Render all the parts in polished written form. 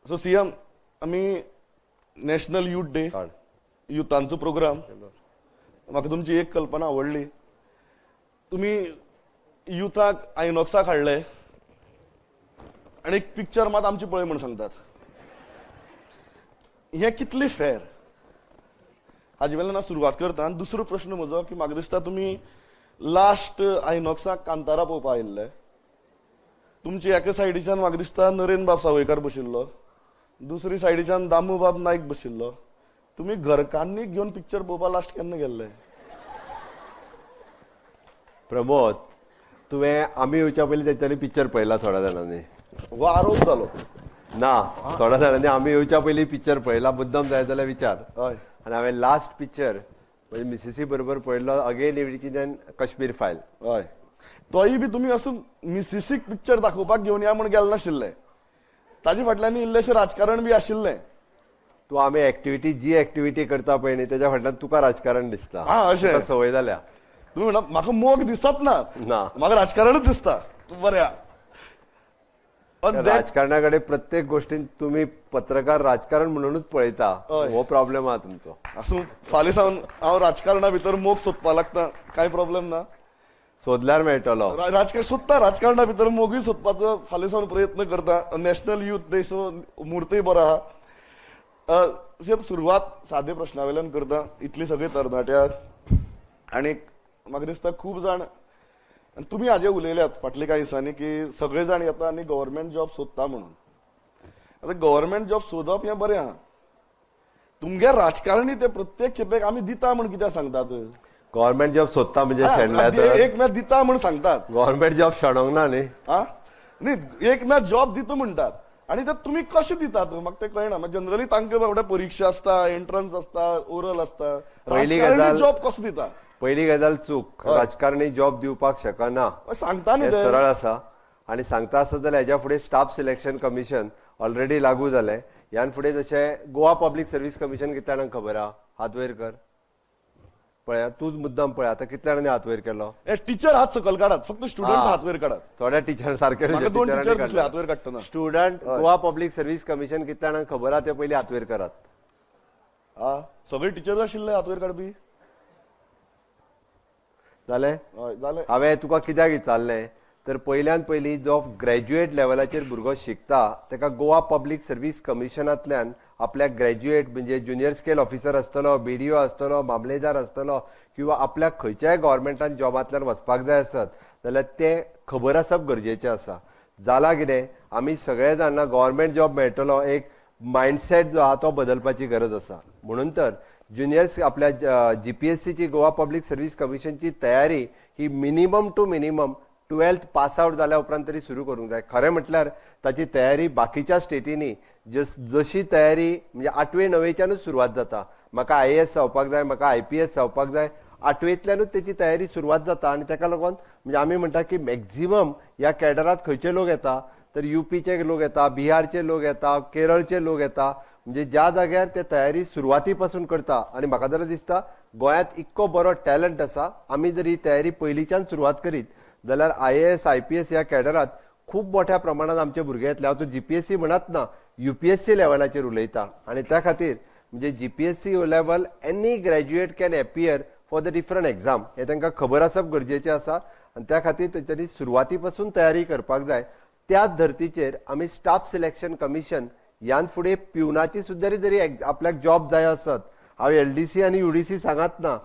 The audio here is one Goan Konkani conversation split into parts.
सो सीएम, आमी नॅशनल युथ डे, युथांचो प्रोग्राम, म्हाका तुमची एक कल्पना आवडली. तुमी युथाक आयनॉक्साक हाडले आनी एक पिक्चर मात आमची पळय म्हूण सांगतात. हें कितली फेर हाजे वेल्यान हांव सुरवात करता. आनी दुसरो प्रश्न म्हजो की म्हाका दिसता तुमी लास्ट आयनॉक्साक कांतारा पळोवपाक आयिल्ले. तुमचे एका सायडीच्यान म्हाका दिसता नरेंद्र बाब सावयकार बशिल्लो, दुसरी सायडीच्यान दामूबाब नायक बशिल्लो. तुमी घरकान्नीक घेवन पिक्चर पळोवपाक लास्ट केन्ना गेल्ले? प्रमोद, तुवें आमी येवच्या पयलीं तेंच्यांनी पिक्चर पळयला थोड्या जाणांनी. हो आरोप जालो ना, थोड्या जाणांनी आमी येवच्या पयलीं पिक्चर पळयला. मुद्दम जाय जाल्यार विचार. हय. आनी हांवें लास्ट पिक्चर म्हणजे मिसेसी बरोबर पळयल्लो, अगेन it Kashmir file. हय, तोय बी तुमी असो मिसेसीक पिक्चर दाखोवपाक घेवन या म्हूण गेले नाशिल्ले. ताजे फाटल्यान इल्लेशें राजकारण बी आशिल्लें. तूं आमी एक्टिविटी जी एक्टिविटी करता पळय न्ही, तेज्या फाटल्यान तुका राजकारण दिसता. अशें संवय जाल्या. तुमी म्हणा म्हाका मोग दिसत ना, म्हाका राजकारणच दिसता. बरें, राजकारणा कडेन प्रत्येक गोष्टीन तुमी पत्रकार राजकारण म्हणूनच पळयता, हो प्रॉब्लेम आहा तुमचो. आसूं, फाल्यां सावन हांव राजकारणा भितर मोग सोदपाक लागता, कांय प्रॉब्लेम ना. सोदल्यार मेळटलो. राजकारण सोदता, राजकारणा भितर मोगूय सोदपाचो फाल्यां सावन प्रयत्न करता. नॅशनल युथ डे सो मुहूर्तय बरो आहा. सुरवात सादे प्रश्ना वयल्यान करता. इतली सगळी तरणाट्याक आनी म्हाका दिसता खूब जाण, आनी तुमी हाजे उलयल्यात फाटल्या कांय दिसांनी की सगळे जाण येता आनी गव्हर्मेंट जॉब सोदता म्हणून. आतां गव्हर्मेंट जॉब सोदप हें बरें आहा, तुमगे राजकारणी ते प्रत्येक खेपेक आमी दिता म्हूण कित्याक सांगतात? गव्हर्मेंट जॉब सोदता म्हणजे एक मेळ दिता म्हूण सांगतात. गव्हर्मेंट जॉब शेणोंक ना न्ही. न्ही, एक मेळ जॉब दिता म्हणटात आनी ते तुमी कशें दितात म्हाका तें कळना. जनरली तांकां बाबड्या परिक्षा आसता, एंट्रन्स आसता, ओरल आसता. राजकारणी जॉब कसो दिता? पयली गजाल चूक, राजकारणी जॉब दिवपाक शकना सांगता न्ही, सरळ आसा. आनी सांगता आसत जाल्यार हेज्या फुडें स्टाफ सिलेक्शन कमिशन ऑलरेडी लागू जालें. ह्यान फुडें जशें गोवा पब्लीक सर्वीस कमिशन कितल्या जाणांक खबर आहा? हात वयर कर पळया, तूंच मुद्दाम पळय आतां कितल्या जाणांनी हात वयर केलो. टिचर हात सकयल काडात, फक्त स्टुडंट हात वयर काडात. थोड्या टिचर सारके दोन टिचर दिसले हात वयर काडटना. Student Goa public service commission कितल्या जाणांक खबर आहा ते पयलीं हात वयर करात. सगळे टिचर आशिल्ले हात वयर काडपी. जालें? हांवें तुका कित्याक विचारलें तर पयल्यान पयलीं जो ग्रॅज्युएट लेवलाचेर भुरगो शिकता ताका गोवा पब्लीक सर्वीस कमिशनांतल्यान आपल्याक ग्रॅज्युएट म्हणजे ज्युनियर स्केल ऑफिसर आसतलो, बीडीओ आसतलो, मामलेदार आसतलो किंवा आपल्याक खंयच्याय गव्हर्मेंटान जॉबांतल्यान वचपाक जाय आसत जाल्यार तें खबर आसप गरजेचें आसा. जालां कितें, आमी सगळे जाणां गव्हर्मेंट जॉब मेळटलो एक मायंडसेट जो आहा तो बदलपाची गरज आसा. म्हणून तर ज्युनियर्स आपल्या जीपीएससीची गोवा पब्लीक सर्वीस कमिशनची तयारी ही minimum to minimum 12th pass out जाल्या उपरांत तरी सुरू करूंक जाय. खरें म्हटल्यार ताची तयारी बाकीच्या स्टेटींनी जशी तयारी म्हणजे 8वे 9वेच्यानूच सुरवात जाता. म्हाका IAS जावपाक जाय, म्हाका IPS जावपाक जाय, 8वेंतल्यानूच तेची तयारी सुरवात जाता. आनी ताका लागून म्हणजे आमी म्हणटा की मॅक्झिमम ह्या कॅडरांत खंयचे लोक येता तर युपीचे लोक येता, बिहारचे लोक येता, केरळचे लोक येता. म्हणजे ज्या जाग्यार ते तयारी सुरवाती पासून करता. आनी म्हाका जाल्यार दिसता गोंयांत इतको बरो टॅलंट आसा, आमी जर ही तयारी पयलींच्यान सुरवात करीत जाल्यार IAS IPS ह्या कॅडरांत खूब मोठ्या प्रमाणात आमचे भुरगे येतले. हांव तो जीपीएससी म्हणत ना, UPSC लेवलाचेर उलयता. आनी त्या खातीर म्हणजे GPSC level any graduate can appear for the different exam हें तांकां खबर आसप गरजेचें आसा. आनी त्या खातीर तेंच्यांनी सुरवाती पासून तयारी करपाक जाय. त्याच धर्तीचेर आमी स्टाफ सिलेक्शन कमिशन ह्यान फुडें पिवनाची सुद्दां जरी आपल्याक जॉब जाय आसत, हांव LDC आनी UDC सांगात ना,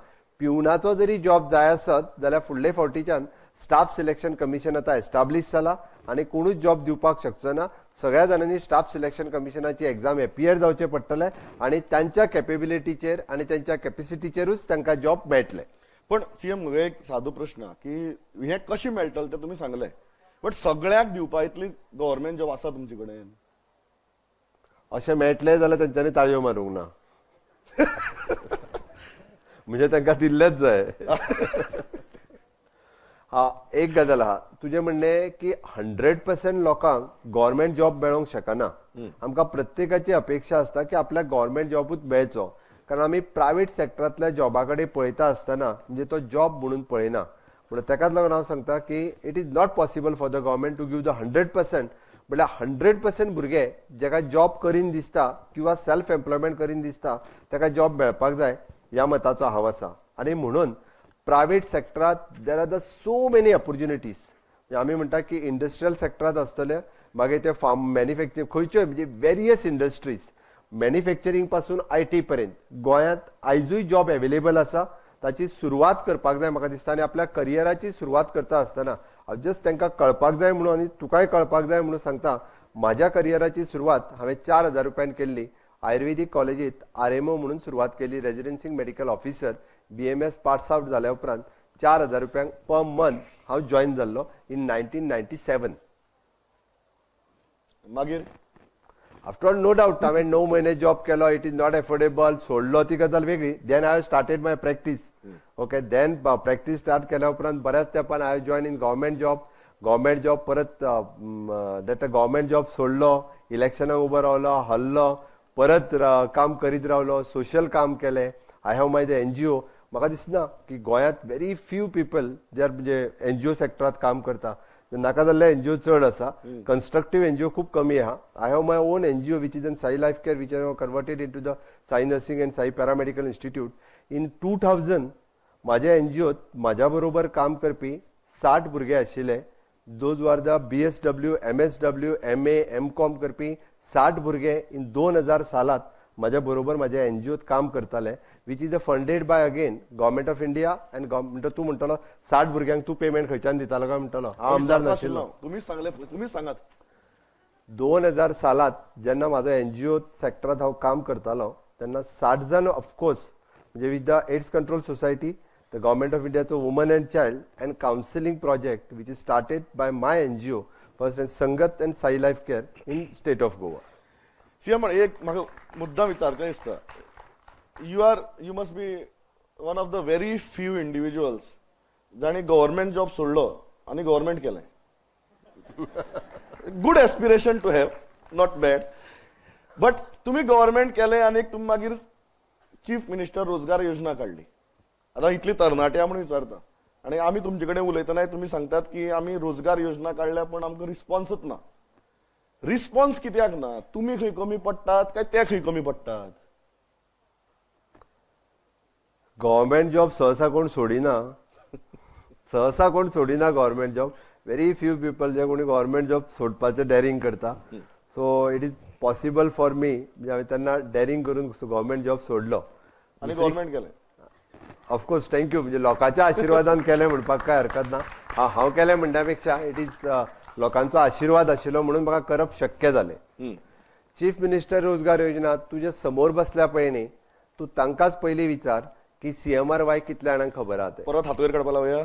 पिवनाचो जरी जॉब जाय आसत जाल्यार फुडले फावटीच्यान स्टाफ सिलेक्शन कमिशन आतां एस्टाब्लीश जाला आनी कोणूच जॉब दिवपाक शकचो ना. सगळ्या जाणांनी स्टाफ सिलेक्शन कमिशनाची एग्जाम एपियर जावचें पडटलें आनी तांच्या कॅपेबिलिटीचेर आनी तांच्या कॅपेसिटीचेरूच तांकां जॉब मेळटले. पण सीएम म्हजो एक सादो प्रश्न की हें कशें मेळटलें तें तुमी सांगलें, बट सगळ्यांक दिवपा इतली गव्हर्मेंट जॉब आसा तुमचे कडेन? अशें मेळटलें जाल्यार तेंच्यांनी ताळयो मारूंक ना, म्हणजे तांकां दिल्लेच जाय. हा, एक गजाल आहा, तुजें म्हणणें की 100% लोकांक गव्हर्मेंट जॉब मेळोंक शकना. आमकां प्रत्येकाची अपेक्षा आसता की आपल्याक गव्हर्मेंट जॉबूच मेळचो, कारण आमी प्रायवेट सेक्टरांतल्या जॉबा कडेन पळयता आसतना म्हणजे तो जॉब म्हणून पळयना. म्हणून ताकाच लागून हांव सांगता की it is not possible for the government to give the 100%, म्हळ्यार 100% भुरगे जेका जॉब करीन दिसता किंवा सेल्फ एम्प्लॉयमेंट करीन दिसता ताका जॉब मेळपाक जाय ह्या मताचो हांव आसा. आनी म्हणून private सेक्टरांत there are the so many opportunities. आमी म्हणटा की इंडस्ट्रियल सेक्टरांत आसतले, मागीर ते फार्म मॅन्युफॅक्चरिंग, खंयच्योय म्हणजे वेरियस इंडस्ट्रीज, मॅन्युफॅक्चरिंग पासून IT पर्यंत गोंयांत आयजूय जॉब एवेलेबल आसा. ताची सुरवात करपाक जाय म्हाका दिसता. आनी आपल्या करियराची सुरवात करता आसतना हांव जस्ट तांकां कळपाक जाय म्हणून आनी तुकाय कळपाक जाय म्हणून सांगता, म्हाज्या करियराची सुरवात हांवें 4000 रुपयान केल्ली. आयुर्वेदीक कॉलेजींत RMO म्हणून सुरवात केली, residencing medical officer. BMS pass out जाल्या उपरांत 4000 रुपयांक पर मंथ हांव जॉयन जाल्लो इन 1997. मागीर आफ्टर ऑल नो डावट हांवें 9 म्हयने जॉब केलो, it is not affordable, सोडलो ती गजाल वेगळी. Then I have started my practice. Okay, then practice start केल्या उपरांत बऱ्याच तेंपान I have join in government job. Government job परत that government job सोडलो, इलेक्शनाक उबो रावलो, हरलो, परत काम करीत रावलो, सोशल काम केलें. I have my the NGO. म्हाका दिसना की गोंयांत व्हेरी फ्यू पिपल जे म्हणजे एनजीओ सेक्टरांत काम करता, नाका जाल्ले एनजीओ चड आसा, कन्स्ट्रक्टीव एनजीओ खूब कमी आहा. I have my own NGO which is in Sai life care, which I converted into the Sai nursing and Sai paramedical institute. In 2000 म्हाज्या एनजीओत म्हाज्या बरोबर काम करपी 60 भुरगे आशिल्ले. Those are the BSW, MSW, MA, MCom करपी 60 भुरगे इन 2000 सालात म्हाज्या बरोबर म्हाज्या एनजीओत काम करताले, which is a funded by again government of India. And म्हणटा तूं म्हणटलो 60 भुरग्यांक तूं पेमेंट खंयच्यान दितालो काय म्हणटलो, हांव आमदार नाशिल्लो. तुमी सांगले, तुमी सांगात. 2000 सालात जेन्ना म्हाजो एनजीओ सेक्टरांत हांव काम करतालो तेन्ना 60 जाण ऑफकोर्स म्हणजे with the AIDS control society, the government of इंडियाचो woman and child and counselling project which is started by my NGO first and Sangat and Sai life care in state of Goa. CM, एक म्हाका मुद्दाम विचारचें दिसता, you must be one of the very few individuals जांणी गव्हर्मेंट जॉब सोडलो आनी गव्हर्मेंट केलें. Good aspiration to have, not bad. But तुमी गव्हर्मेंट केलें आनी तुमी मागीर चीफ मिनिस्टर रोजगार योजना काडली. आतां इतली तरणाट्या म्हणून विचारता आनी आमी तुमचे कडेन उलयतनाय तुमी सांगतात की आमी रोजगार योजना काडल्या पूण आमकां रिस्पॉन्सच ना. रिस्पॉन्स कित्याक ना? तुमी खंय कमी पडटात काय ते खंय कमी पडटात? गव्हर्मेंट जॉब सहसा कोण सोडिना, सहसा कोण सोडिना government job. Very few people जे कोणी गव्हर्मेंट जॉब सोडपाचें डॅरिंग करता. So it is possible for me, म्हणजे हांवें तेन्ना डॅरिंग करून गव्हर्मेंट जॉब सोडलो आनी गव्हर्मेंट केलें. ऑफकोर्स thank you, म्हणजे लोकांच्या आशिर्वादान केलें म्हणपाक काय हरकत ना. हांव केलें म्हणटा पेक्षा it is लोकांचो आशिर्वाद आशिल्लो म्हणून म्हाका करप शक्य जालें. चीफ मिनिस्टर रोजगार योजना तुज्या समोर बसल्या पळय न्ही, तूं तांकांच पयलीं विचार की CMRY कितल्या जाणांक खबर आहा तें. परत हात वयर काडपा लावया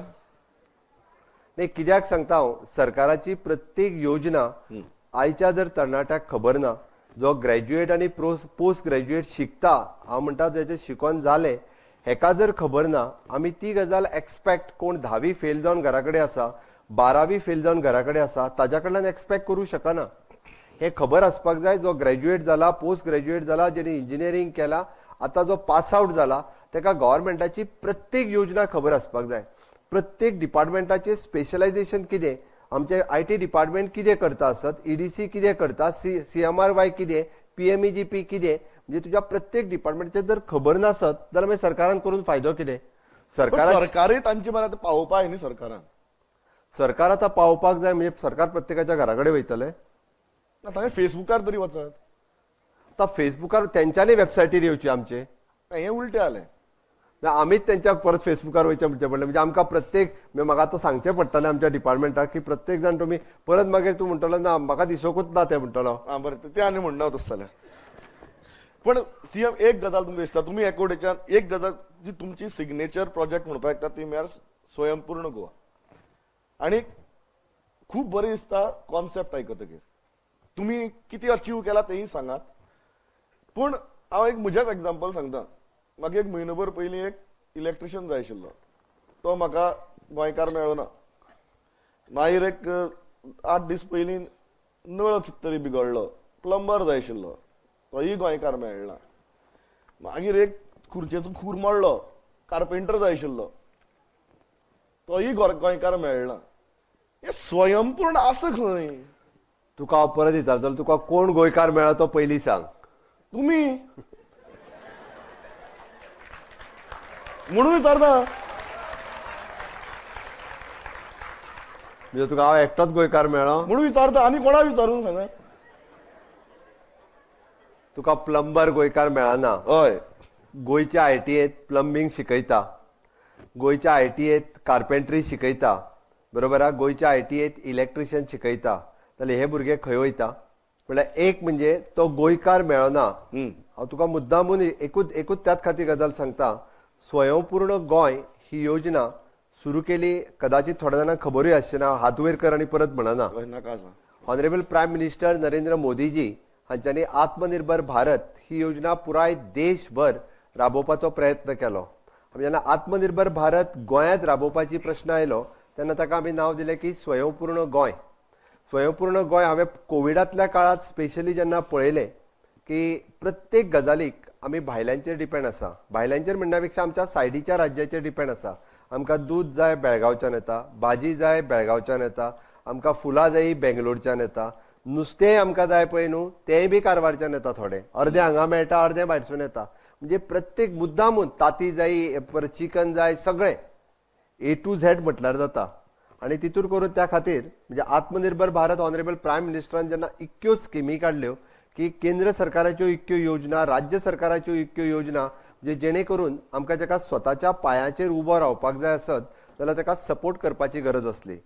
न्ही. कित्याक सांगता हांव, सरकाराची प्रत्येक योजना आयच्या जर तरणाट्याक खबर ना, जो ग्रॅज्युएट आनी पोस्ट ग्रॅज्युएट शिकता, हांव म्हणटा जेचे शिकोन जालें हेका जर खबर ना, आमी ती गजाल एक्सपेक्ट कोण 10वी फेल जावन घरा कडेन आसा, 12वी फेल जावन घरा कडेन आसा ताज्या कडल्यान एक्सपेक्ट करूं शकना. हें खबर आसपाक जाय. जो ग्रॅज्युएट जाला, पोस्ट ग्रॅज्युएट जाला, जेणे इंजिनियरींग केला, आतां जो पास आवट जाला ताका गव्हर्मेंटाची प्रत्येक योजना खबर आसपाक जाय. प्रत्येक डिपार्टमेंटाचें स्पेशलायझेशन कितें, आमचें IT department कितें करता आसत, EDC कितें करता, CMRY कितें, PMEGP कितें, म्हणजे तुज्या प्रत्येक डिपार्टमेंटाचें जर खबर नासत जाल्यार मागीर सरकारान करून फायदो कितें? सरकारय तांचे मरे पावोवपाक न्ही. सरकारान सरकार आतां पावोवपाक जाय म्हणजे सरकार प्रत्येकाच्या घरा कडेन वयतलें? तांगे फेसबुकार तरी वचात. आतां फेसबुकार तेंच्यांनी वेबसायटीर येवची आमचे, हें उलटें जालें. आमीच तेंच्या परत फेसबुकार वयचें म्हणचें पडलें. म्हणजे आमकां प्रत्येक, म्हाका आतां सांगचें पडटलें आमच्या डिपार्टमेंटाक की प्रत्येक जाण तुमी परत मागीर तूं म्हणटलो ना म्हाका दिसोकूच ना तें म्हणटलो. आं बरें, तें आनी म्हणना तशें जाल्यार. पण सीएम एक गजाल तुमकां दिसता, तुमी एकोडेच्यान एक गजाल जी तुमची सिग्नेचर प्रोजेक्ट म्हणपाक येता ती म्हळ्यार स्वयंपूर्ण गोवा. आनी खूब बरें दिसता कॉन्सेप्ट आयकतकीर. तुमी कितें अचीव केला तेंय सांगात. पूण हांव एक म्हजेंच एग्जाम्पल सांगता. म्हाका एक म्हयनोभर पयलीं एक इलेक्ट्रिशियन जाय आशिल्लो, तो म्हाका गोंयकार मेळ्ळो ना. मागीर एक 8 दीस पयलीं नळ कितें तरी बिगडलो, प्लंबर जाय आशिल्लो, तोय गोंयकार मेळना. मागीर एक खुर्चेचो खूर मोडलो, कार्पेंटर जाय आशिल्लो, तोय गोंयकार मेळना. हे स्वयंपूर्ण आसा खंय? तुका हांव परत विचारतलो, तुका कोण गोंयकार मेळ्ळो तो पयलीं सांग. तुमी म्हणून विचारता. म्हणजे तुका हांव एकटोच गोंयकार मेळ्ळो म्हणून विचारता, आनी कोणा विचारून सांगा. तुका प्लंबर गोंयकार मेळना. हय, गोंयच्या आयटीएत प्लंबींग शिकयता, गोंयच्या आयटीएत कार्पेंट्री शिकयता, बरोबर आहा, गोंयच्या आयटीएत इलेक्ट्रिशियन शिकयता, जाल्यार हे भुरगे खंय वयता? म्हणल्यार एक म्हणजे तो गोंयकार मेळना. हांव तुका मुद्दामून एकूच त्याच खातीर गजाल सांगता. स्वयंपूर्ण गोंय ही योजना सुरू केली, कदाचित थोड्या जाणांक खबरूय आसची ना, हात वयर कर आनी परत म्हणना. ऑनरेबल प्रायम मिनिस्टर नरेंद्र मोदीजी हांच्यांनी आत्मनिर्भर भारत ही योजना पुराय देशभर राबोवपाचो प्रयत्न केलो. आमी जेन्ना आत्मनिर्भर भारत गोंयांत राबोवपाची प्रश्न आयलो तेन्ना ताका आमी नांव दिलें की स्वयंपूर्ण गोंय. स्वयंपूर्ण गोंय हांवें कोविडांतल्या काळांत स्पेशली जेन्ना पळयलें की प्रत्येक गजालीक आमी भायल्यांचेर डिपेंड आसा. भायल्यांचेर म्हणण्या पेक्षा आमच्या सायडीच्या राज्याचेर डिपेंड आसा. आमकां दूद जाय बेळगांवच्यान येता, भाजी जाय बेळगांवच्यान येता, आमकां फुलां जाय बेंगलोरच्यान येता, नुस्तेंय आमकां जाय पळय न्हू तेंय बी कारवारच्यान येता, थोडें अर्दें हांगा मेळटा अर्दें भायरसून येता. म्हणजे प्रत्येक मुद्दामून ताती जाय, परत चिकन जाय, सगळें ए टू झेड म्हटल्यार जाता. आनी तितूर करून त्या खातीर म्हणजे आत्मनिर्भर भारत ऑनरेबल प्रायम मिनिस्टरान जेन्ना इतक्यो स्किमी काडल्यो की केंद्र सरकाराच्यो इतक्यो योजना, राज्य सरकाराच्यो इतक्यो योजना, म्हणजे जेणे करून आमकां जाका स्वताच्या पांयाचेर उबो रावपाक जाय आसत जाल्यार ताका सपोर्ट करपाची गरज आसली.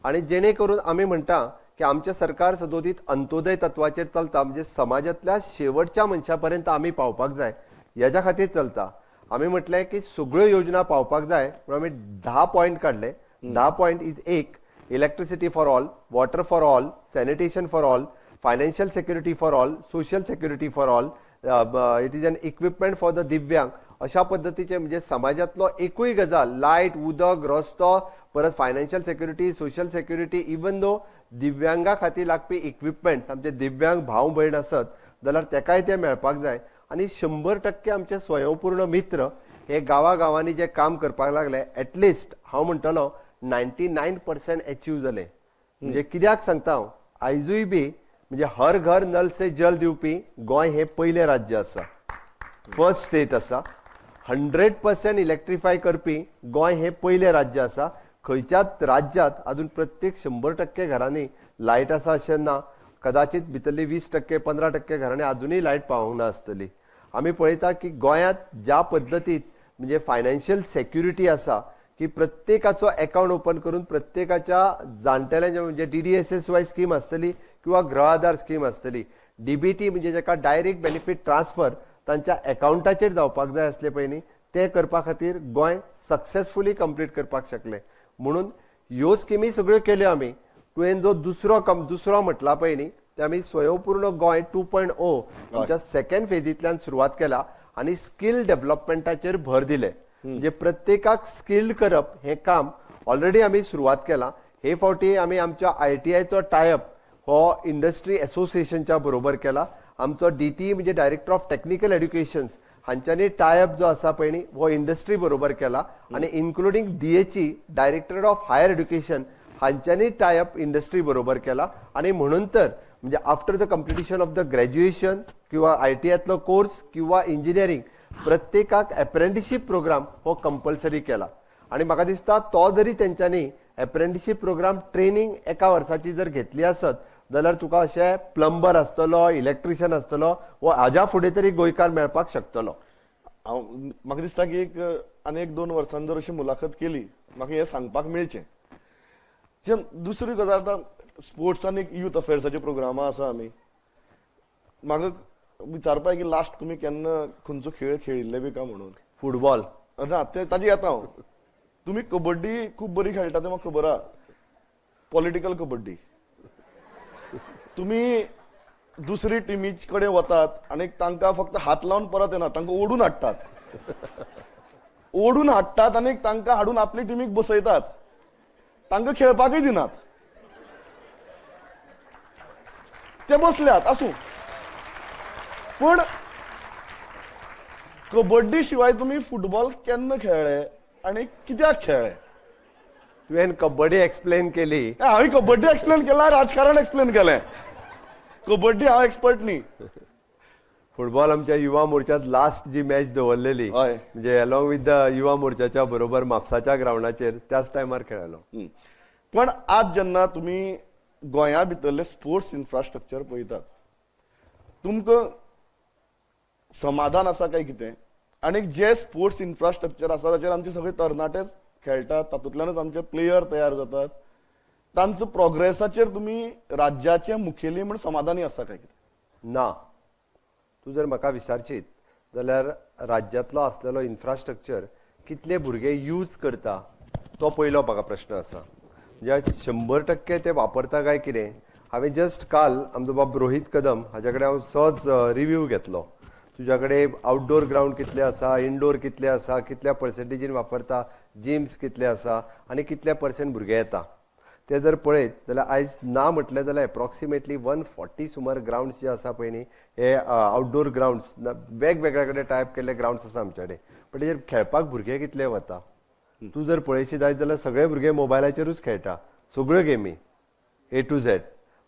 आनी जेणे करून आमी म्हणटा की आमचें सरकार सदोदीत अंत्योदय तत्वाचेर चलता, म्हणजे समाजांतल्या शेवटच्या मनशा पर्यंत आमी पावपाक जाय हेज्या खातीर चलता. आमी म्हटलें की सगळ्यो योजना पावपाक जाय म्हणून आमी 10 पॉयंट काडले. 10 पॉयंट is एक, electricity for all, water for all, sanitation for all, financial security for all, social security for all, it is an equipment for the दिव्यांग. अशा पद्दतीचे म्हणजे समाजांतलो एकूय गजाल, लायट, उदक, रस्तो, परत financial security, social security, even though Divyanga खातीर लागपी इक्विपमेंट, आमचे दिव्यांग भाव भयण आसत जाल्यार तेकाय ते मेळपाक जाय. आनी 100% आमचे स्वयंपूर्ण मित्र हे गांवागांवांनी जे काम करपाक लागले, एटलिस्ट हांव म्हणटलो 99% एचीव जाले. म्हणजे कित्याक सांगता हांव, आयजूय बी म्हणजे हर घर नल से जल दिवपी गोंय हे पयलें राज्य आसा, फर्स्ट स्टेट आसा. 100% इलेक्ट्रिफाय करपी गोंय हे पयलें राज्य आसा. खंयच्याच राज्यांत अजून प्रत्येक 100% घरांनी लायट आसा अशें ना, कदाचित भितरली 20% 15% घरांनी अजुनूय लायट पावोवंक ना आसतली. आमी पळयता की गोंयांत ज्या पद्दतीत म्हणजे फायनान्शियल सेक्युरिटी आसा की प्रत्येकाचो एकावंट ओपन करून प्रत्येकाच्या जाणटेल्यांच्या म्हणजे DDSSY scheme आसतली किंवा गृह आधार स्कीम आसतली, DBT म्हणजे जाका डायरेक्ट बेनिफीट ट्रान्सफर तांच्या एकावंटाचेर जावपाक जाय आसले पळय न्ही, ते करपा खातीर गोंय सक्सेसफुली कंप्लीट करपाक शकलें. म्हणून ह्यो स्किमी सगळ्यो केल्यो आमी. तुवें जो दुसरो म्हटला पळय न्ही, ते आमी स्वयंपूर्ण गोंय 2.0 आमच्या सेकंड फेजींतल्यान सुरवात केला आनी स्कील डेव्हलपमेंटाचेर भर दिले. म्हणजे प्रत्येकाक स्किल्ड करप हें काम ऑलरेडी आमी सुरवात केलां. हे फावटी आमी आमच्या ITIचो टायप हो इंडस्ट्री एसोसिएशनच्या बरोबर केला. आमचो DTE म्हणजे डायरेक्टर ऑफ टेक्निकल एड्युकेशन्स हांच्यांनी टायप जो आसा पळय न्ही हो इंडस्ट्री बरोबर केला आनी including DHE directorate of higher education हांच्यांनी टायप इंडस्ट्री बरोबर केला. आनी म्हणून तर म्हणजे after the completion of the graduation किंवा ITIतलो कोर्स किंवा इंजिनियरींग प्रत्येकाक एप्रेंटिशीप प्रोग्राम हो कंपल्सरी केला. आनी म्हाका दिसता तो जरी तेंच्यांनी एप्रेंटिशीप प्रोग्राम ट्रेनींग एका वर्साची जर घेतली आसत जाल्यार तुका अशें प्लंबर आसतलो, इलेक्ट्रिशियन आसतलो, वो हाज्या फुडें तरी गोंयकार मेळपाक शकतलो. हांव म्हाका दिसता की एक आनी 1-2 वर्सां जर अशी मुलाखत केली म्हाका हें सांगपाक मेळचें. दुसरी गजाल आतां स्पोर्ट्स आनी यूथ अफेर्साचे प्रोग्रामां आसा. आमी म्हाका विचारपाक की लास्ट तुमी केन्ना खंयचो खेळ खेळिल्ले बी काय म्हणून? फुटबॉल ना, ते ताजी येता हांव. तुमी कबड्डी खूब बरी खेळटा तें म्हाका खबर आहा, पॉलिटिकल कबड्डी. तुमी दुसरी टिमी कडेन वतात आनी तांकां फक्त हात लावन परत येना, तांकां ओडून हाडटात, ओडून हाडटात आनी तांकां हाडून आपली टिमीक बसयतात, तांकां खेळपाकय दिनात, ते बसल्यात. आसूं, पूण कबड्डी शिवाय तुमी फुटबॉल केन्ना खेळ्ळे आनी कित्याक खेळ्ळे? तुवें कबड्डी एक्सप्लेन केली, हांवें कबड्डी एक्सप्लेन केला, राजकारण एक्सप्लेन केलें. कबड्डी हांव एक्सपर्ट न्ही. फुटबॉल आमच्या युवा मोर्चात लास्ट जी मॅच दवरलेली म्हणजे अलॉंग विथ the युवा मोर्चाच्या बरोबर म्हापसाच्या ग्रावंडाचेर त्याच टायमार खेळलो. पण आज जेन्ना तुमी गोंया भितरले स्पोर्ट्स इन्फ्रास्ट्रक्चर पळयतात, तुमकां समाधान आसा काय कितें? आनी जे स्पोर्ट्स इन्फ्रास्ट्रक्चर आसा ताचेर आमचे सगळे तरणाटेच खेळटात, तातूंतल्यानच आमचे प्लेयर तयार जातात, तांचो प्रोग्रेसाचेर तुमी राज्याचे मुखेली म्हण समाधानी आसा काय कितें? ना. तूं जर म्हाका विचारशीत जाल्यार राज्यांतलो आसलेलो इन्फ्रास्ट्रक्चर कितले भुरगे यूज करता तो पयलो म्हाका प्रश्न आसा. म्हणजे 100% ते वापरता काय कितें. हांवें जस्ट काल आमचो बाब रोहीत कदम हाज्या कडेन हांव सहज रिव्यू घेतलो. तुज्या कडेन आउटडोर ग्रावंड कितले आसा, इनडोर कितले आसा, कितल्या पर्सेंटेजीन वापरता, जिम्स कितले आसा आनी कितले पर्सेंट भुरगे येता ते जर पळयत जाल्यार आयज ना म्हटलें जाल्यार एप्रॉक्सिमेटली 140 सुमार ग्रावंड्स जे आसा पळय न्ही, हे आउटडोर ग्रावंड्स वेगवेगळ्या कडेन टायप केल्ले ग्रावंड्स आसा आमचे कडेन. पण तेजेर खेळपाक भुरगे कितले वता तूं जर पळयशी जायत जाल्यार सगळे भुरगे मोबायलाचेरूच खेळटा, सगळ्यो गेमी ए टू झेड,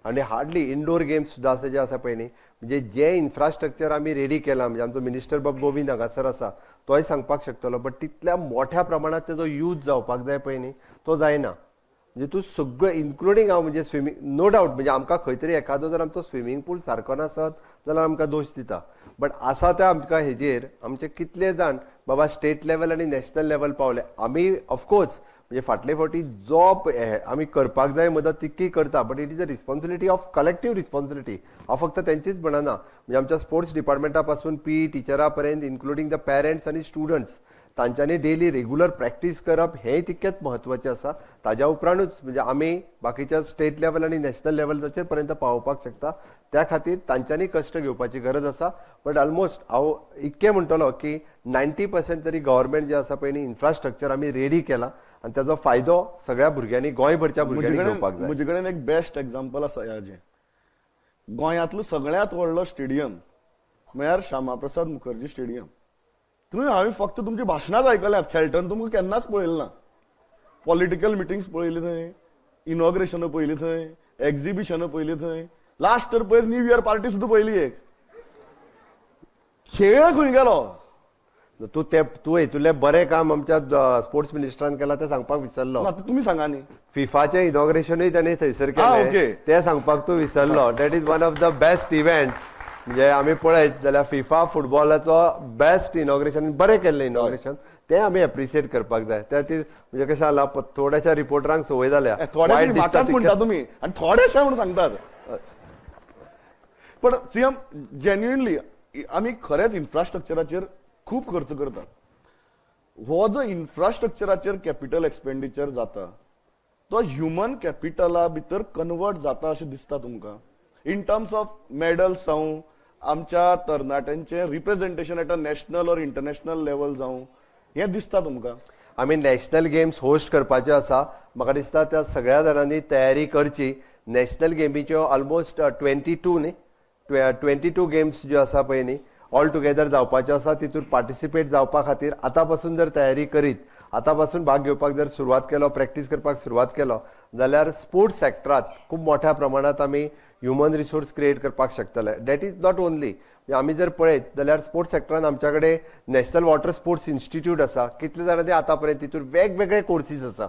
आनी हार्डली इनडोर गेम्स सुद्दां आसा जे आसा पळय न्ही. म्हणजे जे इन्फ्रास्ट्रक्चर आमी रेडी केलां, म्हणजे आमचो मिनिस्टर बाब गोविंद हांगासर आसा तोय सांगपाक शकतलो, बट तितल्या मोठ्या प्रमाणांत तेजो यूज जावपाक जाय पळय न्ही तो जायना. म्हणजे तूं सगळें इन्क्लुडींग हांव म्हणजे स्विमींग, नो डावट म्हणजे आमकां खंय तरी एखादो जर आमचो स्विमींग पूल सारको नासत जाल्यार आमकां दोश दिता, बट आसा त्या आमकां हेजेर आमचे कितले जाण बाबा स्टेट लेवल आनी नॅशनल लेवल पावले. आमी ऑफकोर्स म्हणजे फाटले फावटी जॉब आमी करपाक जाय मदत तितकी करता, but it is a responsibility of collective responsibility. हांव फक्त तेंचीच म्हणना, म्हणजे आमच्या स्पोर्ट्स डिपार्टमेंटा पासून पी टिचरा पर्यंत इन्क्लुडींग the parents आनी स्टुडंट्स तांच्यांनी डेली रेगुलर प्रॅक्टीस करप हेंय तितकेंच म्हत्वाचें आसा. ताज्या उपरांतूच म्हणजे आमी बाकीच्या स्टेट लेवल आनी नॅशनल लेवलाचेर पर्यंत पावोवपाक शकता. त्या खातीर तांच्यांनी कश्ट घेवपाची गरज आसा. बट ऑलमोस्ट हांव इतकें म्हणटलो की 90% तरी गव्हर्मेंट जे आसा पळय न्ही इन्फ्रास्ट्रक्चर आमी रेडी केला आनी ताजो फायदो सगळ्या भुरग्यांनी, गोंयभरच्या भुरग्यांनी घेवपाक जाय. म्हजे कडेन एक बेस्ट एग्जाम्पल आसा ह्याचें. गोंयांतलो सगळ्यांत व्हडलो स्टेडियम म्हळ्यार श्यामाप्रसाद मुखर्जी स्टेडियम. तुमी हांवें फक्त तुमची भाशणांच आयकल्यात, खेळटना तुमकां केन्नाच पळयलें ना. पॉलिटिकल मिटिंग्स पळयली थंय, इनॉग्रेशनां पळयली थंय, एक्झिबिशनां पळयली थंय, लास्ट तर पयर न्यू इयर पार्टी सुद्दां पळयली. एक खेळ खंय गेलो? तूं ते तूं हेतूंतलें बरें काम आमच्या स्पोर्ट्स मिनिस्टरान केलां तें सांगपाक विसरलो. तुमी सांगा न्ही. फिफाचें इनॉग्रेशनूय ताणें थंयसर केलें तें सांगपाक तूं विसरलो. That is one of the best event. म्हणजे आमी पळयत जाल्यार फिफा फुटबॉलाचो बेस्ट इनॉग्रेशन, बरें केल्लें इनॉग्रेशन, तें आमी एप्रिशिएट करपाक जाय. त्या ती म्हणजे कशें जाला थोड्याशा रिपोर्टरांक संवय जाल्या, म्हाकाच म्हणटा तुमी आनी थोडेशे म्हणून सांगतात. पण सीएम जेन्युइनली आमी खरेंच इन्फ्रास्ट्रक्चराचेर खूब खर्च करतात. हो जो इन्फ्रास्ट्रक्चराचेर कॅपिटल एक्सपेंडिचर जाता तो ह्युमन कॅपिटला भितर कन्वर्ट जाता अशें दिसता तुमकां? इन टर्म्स ऑफ मेडल्स जावं, आमच्या तरणाट्यांचें representation at a national or international level जावं, हें दिसता तुमकां? आमी नॅशनल गेम्स होस्ट करपाच्यो आसा. म्हाका दिसता त्या सगळ्या जाणांनी तयारी करची. नॅशनल गेमीच्यो ऑलमोस्ट 22 न्ही 22 गेम्स ज्यो आसा पळय न्ही ऑल टुगेदर जावपाच्यो आसा. तितून पार्टिसिपेट जावपा खातीर आतां पासून जर तयारी करीत, आतां पासून भाग घेवपाक जर सुरवात केलो, प्रॅक्टीस करपाक सुरवात केलो जाल्यार स्पोर्ट्स सेक्टरात खूब मोठ्या प्रमाणात आमी ह्युमन रिसोर्स क्रिएट करपाक शकतले. That is not only, आमी जर पळयत जाल्यार स्पोर्ट्स सेक्टरान आमच्या कडेन नॅशनल वॉटर स्पोर्ट्स इन्स्टिट्यूट आसा. कितले जाणांनी आतां पर्यंत तितून वेगवेगळे कोर्सीस आसा.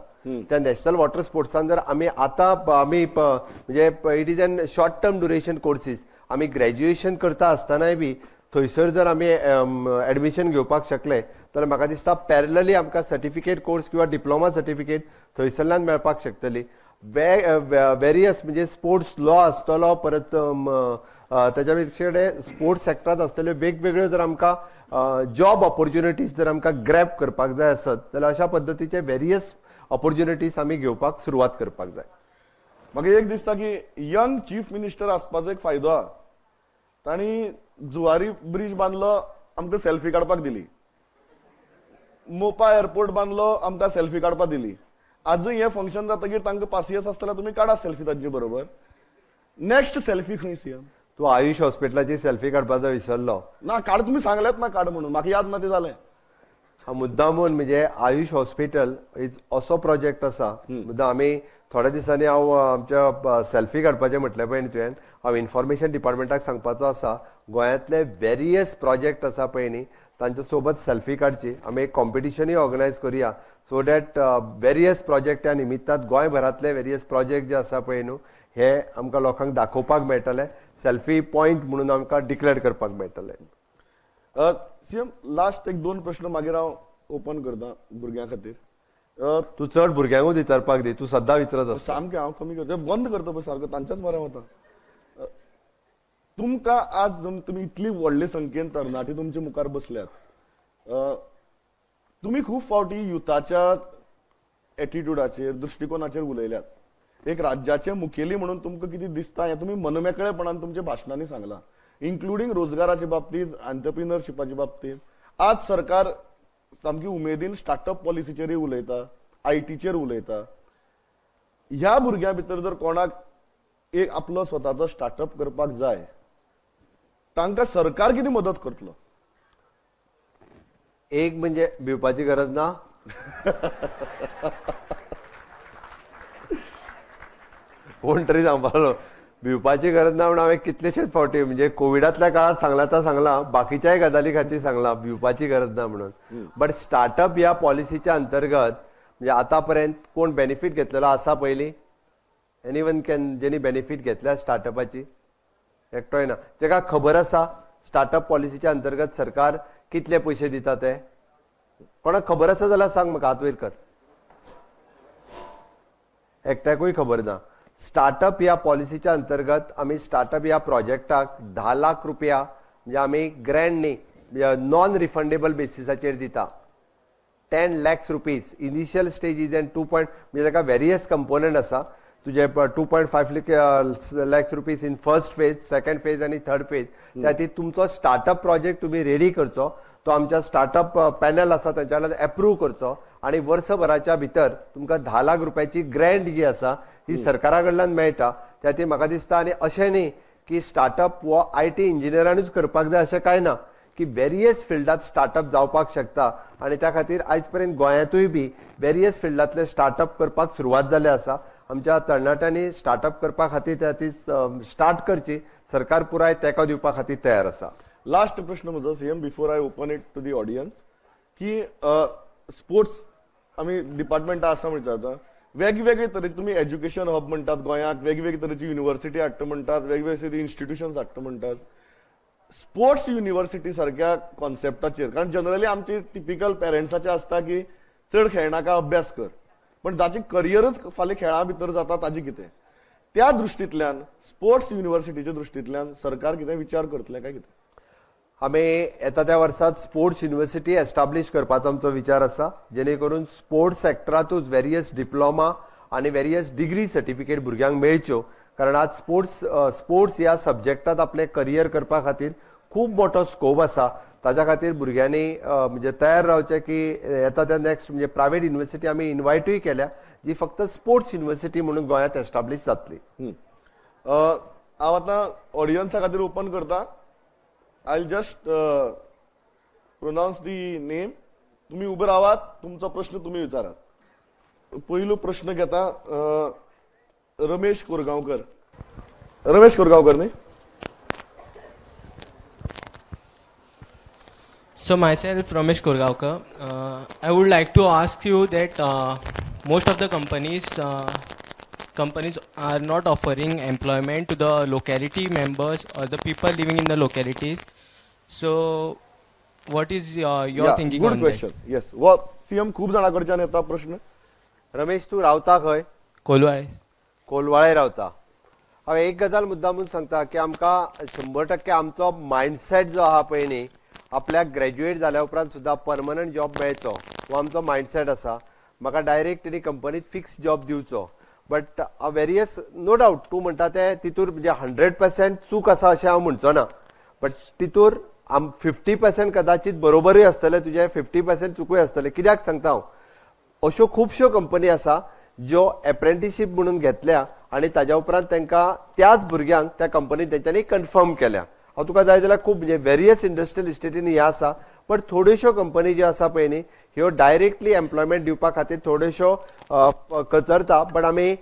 त्या नॅशनल वॉटर स्पोर्ट्सान जर आमी आतां आमी म्हणजे it is an short term duration courses, आमी ग्रॅज्युएशन करता आसतनाय बी थंयसर जर आमी एडमिशन घेवपाक शकले तर म्हाका दिसता पॅरलली आमकां सर्टिफिकेट कोर्स किंवा डिप्लोमा सर्टिफिकेट थंयसरल्यान मेळपाक शकतली. वेरियस म्हणजे स्पोर्ट्स लॉ आसतलो, परत ताच्या कडेन स्पोर्ट्स सेक्टरांत आसतल्यो वेगवेगळ्यो जर आमकां जॉब ऑपॉर्च्युनिटीज जर आमकां ग्रॅब करपाक जाय आसत जाल्यार अशा पद्दतीचे वेरियस ऑपॉर्च्युनिटीज आमी घेवपाक सुरवात करपाक जाय. म्हाका एक दिसता की यंग चीफ मिनिस्टर आसपाचो एक फायदो आहा. तांणी जुवारी ब्रिज बांदलो, आमकां सेल्फी काडपाक दिली. मोपा एअरपोर्ट बांदलो, आमकां सेल्फी काडपाक दिली. आजूय हें फंक्शन जातकीर तांकां पासियस आसतना तुमी काडा सेल्फी तांचे बरोबर. नेक्स्ट सेल्फी खंय सीएम? तूं आयुष हॉस्पिटलाची सेल्फी काडपाचो विसरलो. ना काड, तुमी सांगलेच ना काड म्हणून, म्हाका याद ना तें जालें. मुद्दामून म्हणजे आयुष हॉस्पिटल is असो प्रोजेक्ट आसा. मुद्दाम आमी थोड्या दिसांनी हांव आमच्या सेल्फी काडपाचें म्हटलें पळय न्ही तुवें, हांव इन्फॉर्मेशन डिपार्टमेंटाक सांगपाचो आसा गोंयांतले वेरियस प्रोजेक्ट आसा पळय न्ही तांच्या सोबत सेल्फी काडची. आमी एक कॉम्पिटिशनूय ऑर्गनायज करुया सो that various project ह्या निमित्तात गोंयभरांतले वेरियस प्रोजेक्ट जे आसा पळय न्हू हे आमकां लोकांक दाखोवपाक मेळटले, सेल्फी पॉयंट म्हणून आमकां डिक्लेअर करपाक मेळटले. सीएम, लास्ट एक दोन प्रश्न मागीर हांव ओपन करता भुरग्यां खातीर. तूं चड भुरग्यांकूच विचारपाक दी, तूं सद्दां विचारत आसता. सामकें हांव कमी करता, बंद करता पळय सारको तांच्याच मऱ्यान वता. तुमकां आज तुमी इतली व्हडले संख्येन तरणाटी तुमचे मुखार बसल्यात, तुमी खूब फावटी युथाच्या एटिट्यूडाचेर दृश्टिकोनाचेर उलयल्यात. एक राज्याचे मुखेली म्हणून तुमकां कितें दिसता हें तुमी मनमेकळेपणान तुमच्या भाशणांनी सांगलां, इन्क्लुडींग रोजगाराच्या बाबतींत, एंटरप्रिनरशिपाच्या बाबतींत. आज सरकार सामकी उमेदीन स्टार्टअप पॉलिसीचेरूय उलयता, आयटीचेर उलयता. ह्या भुरग्यां भितर जर कोणाक एक आपलो स्वताचो स्टार्टअप करपाक जाय, तांकां सरकार कितें मदत करतलो? एक म्हणजे भिवपाची गरज ना. कोण तरी सांगपालो भिवपाची गरज ना म्हणून हांवें कितलेशेच फावटी म्हणजे कोविडांतल्या काळात सांगलां तर सांगलां, बाकीच्याय गजाली खातीर सांगलां भिवपाची गरज ना म्हणून. बट स्टार्टअप ह्या पॉलिसीच्या अंतर्गत म्हणजे आतां पर्यंत कोण बेनिफीट घेतलेलो आसा पयलीं? एनी वन can जेणी बेनिफीट घेतल्या स्टार्टअपाची? एकटोय ना. जेका खबर आसा स्टार्टअप पॉलिसीच्या अंतर्गत सरकार कितले पयशे दिता ते कोणाक खबर आसा जाल्यार सांग म्हाका, हात वयर कर. एकट्याकूय खबर ना. स्टार्टअप ह्या पॉलिसीच्या अंतर्गत आमी स्टार्टअप ह्या प्रोजेक्टाक 10 लाख रुपया म्हणजे आमी ग्रँड न्ही नॉन रिफंडेबल बेसिसाचेर दिता. 10 lakhs rupees initial stage is and 2 point म्हणजे ताका वेरियस कंपोनंट आसा तुजे 2.5 lakhs rupees in first phase, second phase आनी थर्ड फेज. त्या खातीर तुमचो स्टार्टअप प्रोजेक्ट तुमी रेडी करचो, तो आमच्या स्टार्टअप पॅनल आसा तांच्या कडल्यान एप्रूव करचो आनी वर्सभराच्या भितर तुमकां 10 लाख रुपयाची ग्रँट जी आसा ही सरकारा कडल्यान मेळटा. त्या खातीर म्हाका दिसता आनी अशें न्ही की स्टार्टअप हो IT इंजिनियरानूच करपाक जाय अशें कांय ना, की वेरियस फिल्डांत स्टार्टअप जावपाक शकता आनी त्या खातीर आयज पर्यंत गोंयांतूय बी वेरियस फिल्डांतले स्टार्टअप करपाक सुरवात जाल्ली आसा. आमच्या तरणाट्यांनी स्टार्टअप करपा खातीर त्या खातीर स्टार्ट करची, सरकार पुराय तेंको दिवपा खातीर तयार आसा. लास्ट प्रश्न म्हजो CM, before I open it to the audience, की स्पोर्ट्स आमी डिपार्टमेंटां आसा म्हणटा आतां वेगवेगळे तरेचे तुमी एज्युकेशन हब म्हणटात गोंयांत, वेगवेगळे तरेची युनिवर्सिटी हाडटा म्हणटात, वेगवेगळे तरेचे इन्स्टिट्युशन्स हाडटा म्हणटात. स्पोर्ट्स युनिवर्सिटी सारक्या कॉन्सेप्टाचेर, कारण जनरली आमची टिपिकल पेरंट्साचे आसता की चड खेळनाका अभ्यास कर, पण जाचे करियरच फाल्यां खेळा भितर जाता ताजे कितें? त्या दृश्टींतल्यान स्पोर्ट्स युनिवर्सिटीच्या दृश्टींतल्यान सरकार कितें विचार करतलें काय कितें? आमी येता त्या वर्सात स्पोर्ट्स युनिवर्सिटी एस्टाब्लीश करपाचो आमचो विचार आसा, जेणे करून स्पोर्ट्स सेक्टरांतूच वेरियस डिप्लोमा आनी वेरियस डिग्री सर्टिफिकेट भुरग्यांक मेळच्यो. कारण आज स्पोर्ट्स ह्या सब्जेक्टांत आपलें करियर करपा खातीर खूब मोठो स्कोप आसा. ताज्या खातीर भुरग्यांनी म्हणजे तयार रावचें की येता त्या नेक्स्ट म्हणजे प्रायवेट युनिवर्सिटी आमी इन्वायटूय केल्या जी फक्त स्पोर्ट्स युनिवर्सिटी म्हणून गोंयांत एस्टाब्लीश जातली. हांव आतां ऑडियन्सा खातीर ओपन करता. I will just pronounce the name. तुमी उबे रावात, तुमचो प्रश्न तुमी विचारात. पयलो प्रश्न घेता रमेश कोरगांवकर. रमेश कोरगांवकर न्ही? So myself Ramesh Korgaonkar, I would like to ask you that most of the companies are not offering employment to the locality members or the people living in the localities. So what is your thinking good on question. that? Yes. Well, CM खूब जाणां कडच्यान येता प्रश्न. रमेश, तूं रावता खंय? कोलवाळे. कोलवाळे रावता. हांवें एक गजाल मुद्दामून सांगता की आमकां 100% आमचो मायंडसेट जो आहा पळय न्ही, आपल्याक ग्रॅज्युएट जाल्या उपरांत सुद्दां परमनंट जॉब मेळचो हो आमचो मायंडसेट आसा. म्हाका डायरेक्ट तेणी कंपनीत फिक्स जॉब दिवचो, बट वेरियस नो डावट तूं म्हणटा तें तितूर म्हणजे 100% चूक आसा अशें हांव म्हणचो ना, बट तितूर 50% कदाचित बरोबरूय आसतलें तुजें, 50% चुकूय आसतलें. कित्याक सांगता हांव, अश्यो खुबश्यो कंपनी आसा ज्यो एप्रेंटिशीप म्हणून घेतल्या आनी ताज्या उपरांत तांकां त्याच भुरग्यांक त्या कंपनीत तेंच्यांनी कन्फर्म केल्या. हांव तुका जाय जाल्यार खूब म्हणजे वेरियस इंडस्ट्रियल इस्टेटींनी हें आसा, बट थोड्योश्यो कंपनी ज्यो आसा पळय न्ही ह्यो डायरेक्टली एम्प्लॉयमेंट दिवपा खातीर थोड्योश्यो कचरता. बट आमी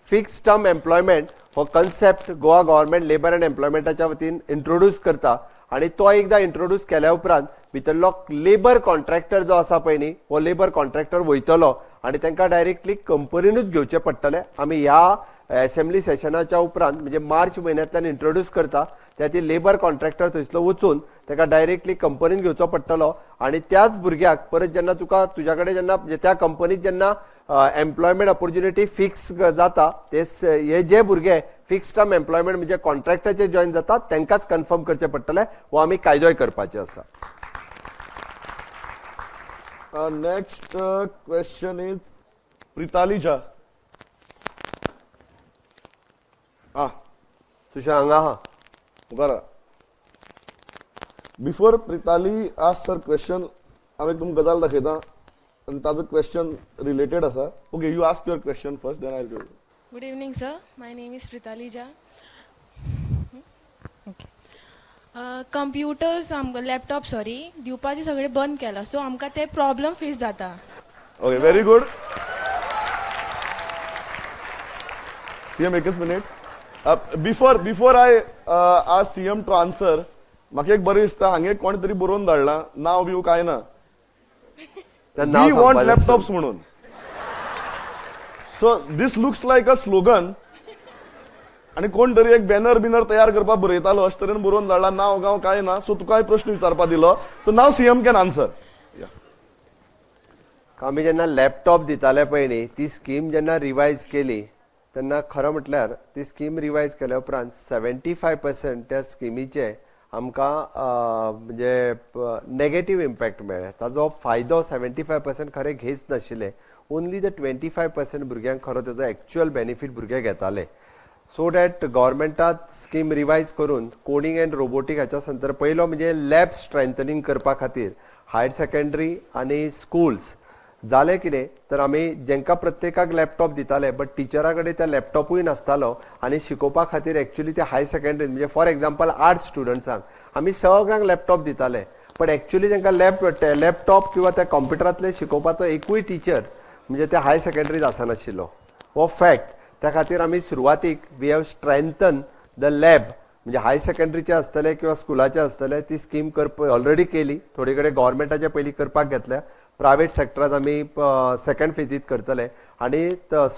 फिक्स टर्म एम्प्लॉयमेंट हो concept Goa government labour and एम्प्लॉयमेंटाच्या वतीन इंट्रोड्यूस करता आनी तो एकदां इंट्रोड्यूस केल्या उपरांत भितरलो लेबर कॉन्ट्रॅक्टर जो आसा पळय न्ही हो लेबर कॉन्ट्रॅक्टर वयतलो आनी तांकां डायरेक्टली कंपनीनूच घेवचें पडटलें. आमी ह्या एसेंब्ली सेशनाच्या उपरांत म्हणजे मार्च म्हयन्यांतल्यान इंट्रोड्यूस करता. त्या ती लेबर कॉन्ट्रॅक्टर थंयसलो वचून ताका डायरेक्टली कंपनीन घेवचो पडटलो आनी त्याच भुरग्याक परत जेन्ना तुका तुज्या कडेन जेन्ना त्या कंपनीत जेन्ना एम्प्लॉयमेंट ऑपॉर्च्युनिटी फिक्स जाता ते हे जे भुरगे फिक्स टर्म एम्प्लॉयमेंट म्हणजे कॉन्ट्रॅक्टाचे जॉईन जातात तांकांच कन्फर्म करचें पडटलें. हो आमी कायदोय करपाचे आसा. Next question is Pritali Jha. हा तुझ्या हांगा आहा मुखार. Before Pritali ask her question हांव एक तुमकां गजाल दाखयता आनी ताजो क्वेश्चन रिलेटेड आसा. Okay, you ask your question first, then I will. Good evening sir, my name is Pritali Jha. Okay, computers आमकां लॅपटॉप सॉरी दिवपाचे सगळे बंद केला, सो आमकां ते प्रॉब्लम फेस जाता. Okay, very good. CM एकच minute. Before I ask CM to answer, म्हाका एक बरें दिसता हांगे कोण तरी बरोवन धाडलां, नांव बिव कांय ना, we want laptops म्हणून. So this looks like a slogan आनी कोण तरी एक बॅनर बिनर तयार करपाक बरयतालो अशें तरेन बरोवन धाडला, नांव गांव कांय ना. सो तुका प्रश्न विचारपा दिलो. So now CM can answer. आमी जेन्ना लॅपटॉप दिताले पळय न्ही ती स्कीम जेन्ना रिवायज केली तेन्ना खरें म्हटल्यार ती स्कीम रिवायज केल्या उपरांत 75% त्या स्किमीचे आमकां म्हणजे नेगेटीव इम्पॅक्ट मेळ्ळे. ताजो फायदो 75% खरें घेच नाशिल्ले. ओनली the 25% भुरग्यांक खरो ताजो एक्च्युअल बेनिफीट भुरगे घेताले. सो that गव्हर्मेंटात स्कीम रिवायज करून कोडिंग अँड रोबोटीक हाच्या संदर्भ पयलो म्हणजे लॅब स्ट्रेंथनींग करपा खातीर हायर सेकंडरी आनी स्कुल्स जालें कितें तर आमी जेंकां प्रत्येकाक लॅपटॉप दिताले बट टिचरा कडेन त्या लॅपटॉपूय नासतालो आनी शिकोवपा खातीर एक्चुअली ते हायर सेकंडरी म्हणजे फॉर एग्जाम्पल आर्ट्स स्टुडंट्सांक आमी सगळ्यांक लॅपटॉप दिताले बट एक्चुअली तांकां लॅपटॉप किंवा त्या कॉम्प्युटरांतले शिकोवपाचो एकूय टिचर म्हणजे त्या हायर सेकंडरीत आसनाशिल्लो. हो फॅक्ट. त्या खातीर आमी सुरवातीक we have strengthen the lab म्हणजे हायर सेकंडरीचे आसतले किंवा स्कुलाचे आसतले ती स्कीम करप ऑलरेडी केली. थोडे कडेन गव्हर्मेंटाचे पयलीं करपाक घेतल्या, प्रायवेट सेक्टरांत आमी सेकंड फेजीत करतले आनी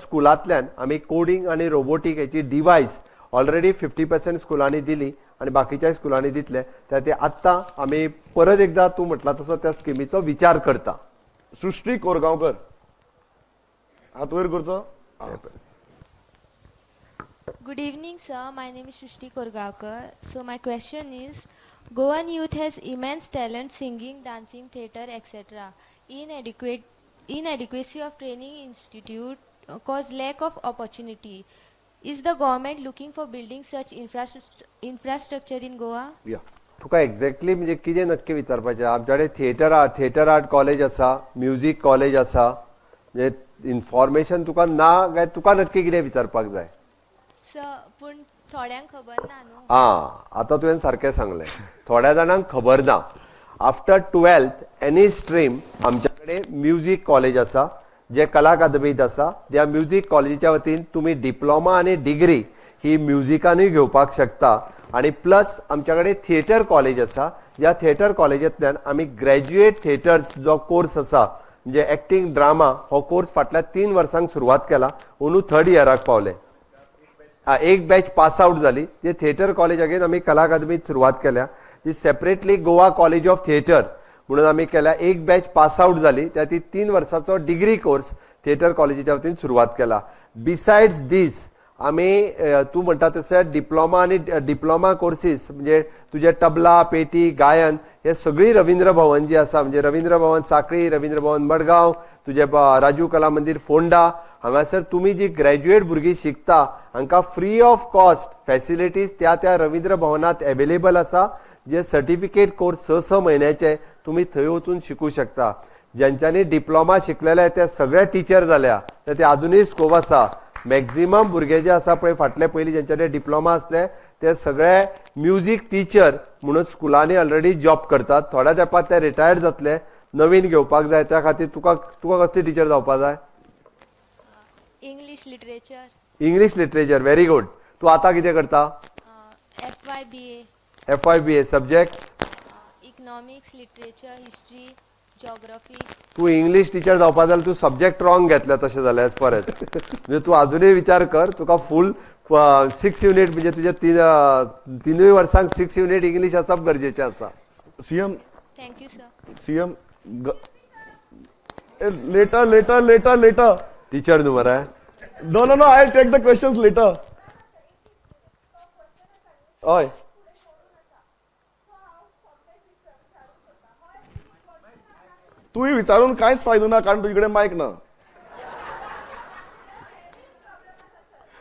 स्कुलांतल्यान आमी कोडिंग आनी रोबोटीक हेची डिवायस ऑलरेडी 50% स्कुलांनी दिली आनी बाकीच्याय स्कुलांनी दितले. त्या ते आत्तां आमी परत एकदां तूं म्हटलां तसो त्या स्किमीचो विचार करता. सृष्टी कोरगांवकर हात वयर करचो. Good evening, sir. My name is Shrishti Korgaonkar. So my question is, Goan youth has immense talent singing, dancing, theatre, etc. Inadequacy of training institute cause lack of opportunity. Is the government looking for building such infrastructure in Goa? Yeah. तुका एक्झॅक्टली म्हणजे कितें नक्की विचारपाचें? आमच्याकडे थिएटर आर्ट कॉलेज आसा, म्युजीक कॉलेज आसा, म्हणजे इन्फॉर्मेशन तुका ना काय तुका नक्की कितें विचारपाक जाय? पूण थोड्यांक खबर ना न्हू. आं, आतां तुवें सारकें सांगलें, थोड्या जाणांक खबर ना. आफ्टर 12th any stream आमच्या कडेन म्युजीक कॉलेज आसा जे कला अकादमीत आसा. त्या म्युजीक कॉलेजीच्या वतीन तुमी डिप्लोमा आनी डिग्री ही म्युजिकानूय घेवपाक शकता. आनी प्लस आमच्या कडेन थिएटर कॉलेज आसा, ज्या थिएटर कॉलेजींतल्यान आमी ग्रॅज्युएट थिएटर्स जो कोर्स आसा म्हणजे एक्टींग ड्रामा हो कोर्स फाटल्या 3 वर्सांक सुरवात केला, अंदू 3rd इयराक पावले. एक बॅच पास आउट जाली. जे थिएटर कॉलेज अगेन आमी कला अकादमीत सुरवात केल्या, जी separately Goa college of theatre म्हणून आमी केल्या. एक बॅच पास आउट जाली, त्या ती 3 वर्साचो डिग्री कोर्स थिएटर कॉलेजीच्या वतीन सुरवात केला. बिसायड्स दीस आमी तूं म्हणटा तशें डिप्लोमा आनी डिप्लोमा कोर्सीस म्हणजे तुजें तबला, पेटी, गायन हे सगळीं रवींद्र भवन जी आसा म्हणजे रवींद्र भवन साखळी, रवींद्र भवन मडगांव, तुजें राजू कला मंदीर फोंडा, हांगासर तुमी जी ग्रॅज्युएट भुरगीं शिकता हांकां फ्री ऑफ कॉस्ट फॅसिलिटीज त्या त्या रवींद्र भवनांत एवेलेबल आसा. जे सर्टिफिकेट कोर्स 6-6 म्हयन्याचे तुमी थंय वचून शिकूं शकता. ज्यांच्यांनी डिप्लोमा शिकलेले ते सगळे टिचर जाल्या, ते आजुनूय स्कोप आसा. मॅक्झिमम भुरगे जे आसा पळय फाटले पयलीं ज्यांच्यानी डिप्लोमा आसले ते सगळे म्युजीक टिचर म्हणून स्कुलांनी ऑलरेडी जॉब करतात. थोड्या तेंपार ते रिटायर्ड जातले, नवीन घेवपाक जाय. त्या खातीर तुका तुका कसली टिचर जावपा जाय? English literature. English literature, very good. तूं आतां कितें करता? FYBA. FYBA subject? Economics, literature, history, geography. तूं इंग्लीश टिचर जावपा जाल्यार तूं सब्जेक्ट रॉंग घेतला तशें जाल्यार एज फॉर एज म्हणजे तूं आजुनूय विचार कर. तुका फूल 6 युनीट म्हणजे तुज्या 3 वर्सांक 6 युनीट इंग्लीश आसप गरजेचें आसा. CM, thank you sir. CM later later later later. Teacher न्हू मरे? No no no, I take the questions later. हय, तूं विचारून कांयच फायदो ना कारण तुजे कडेन मायक ना.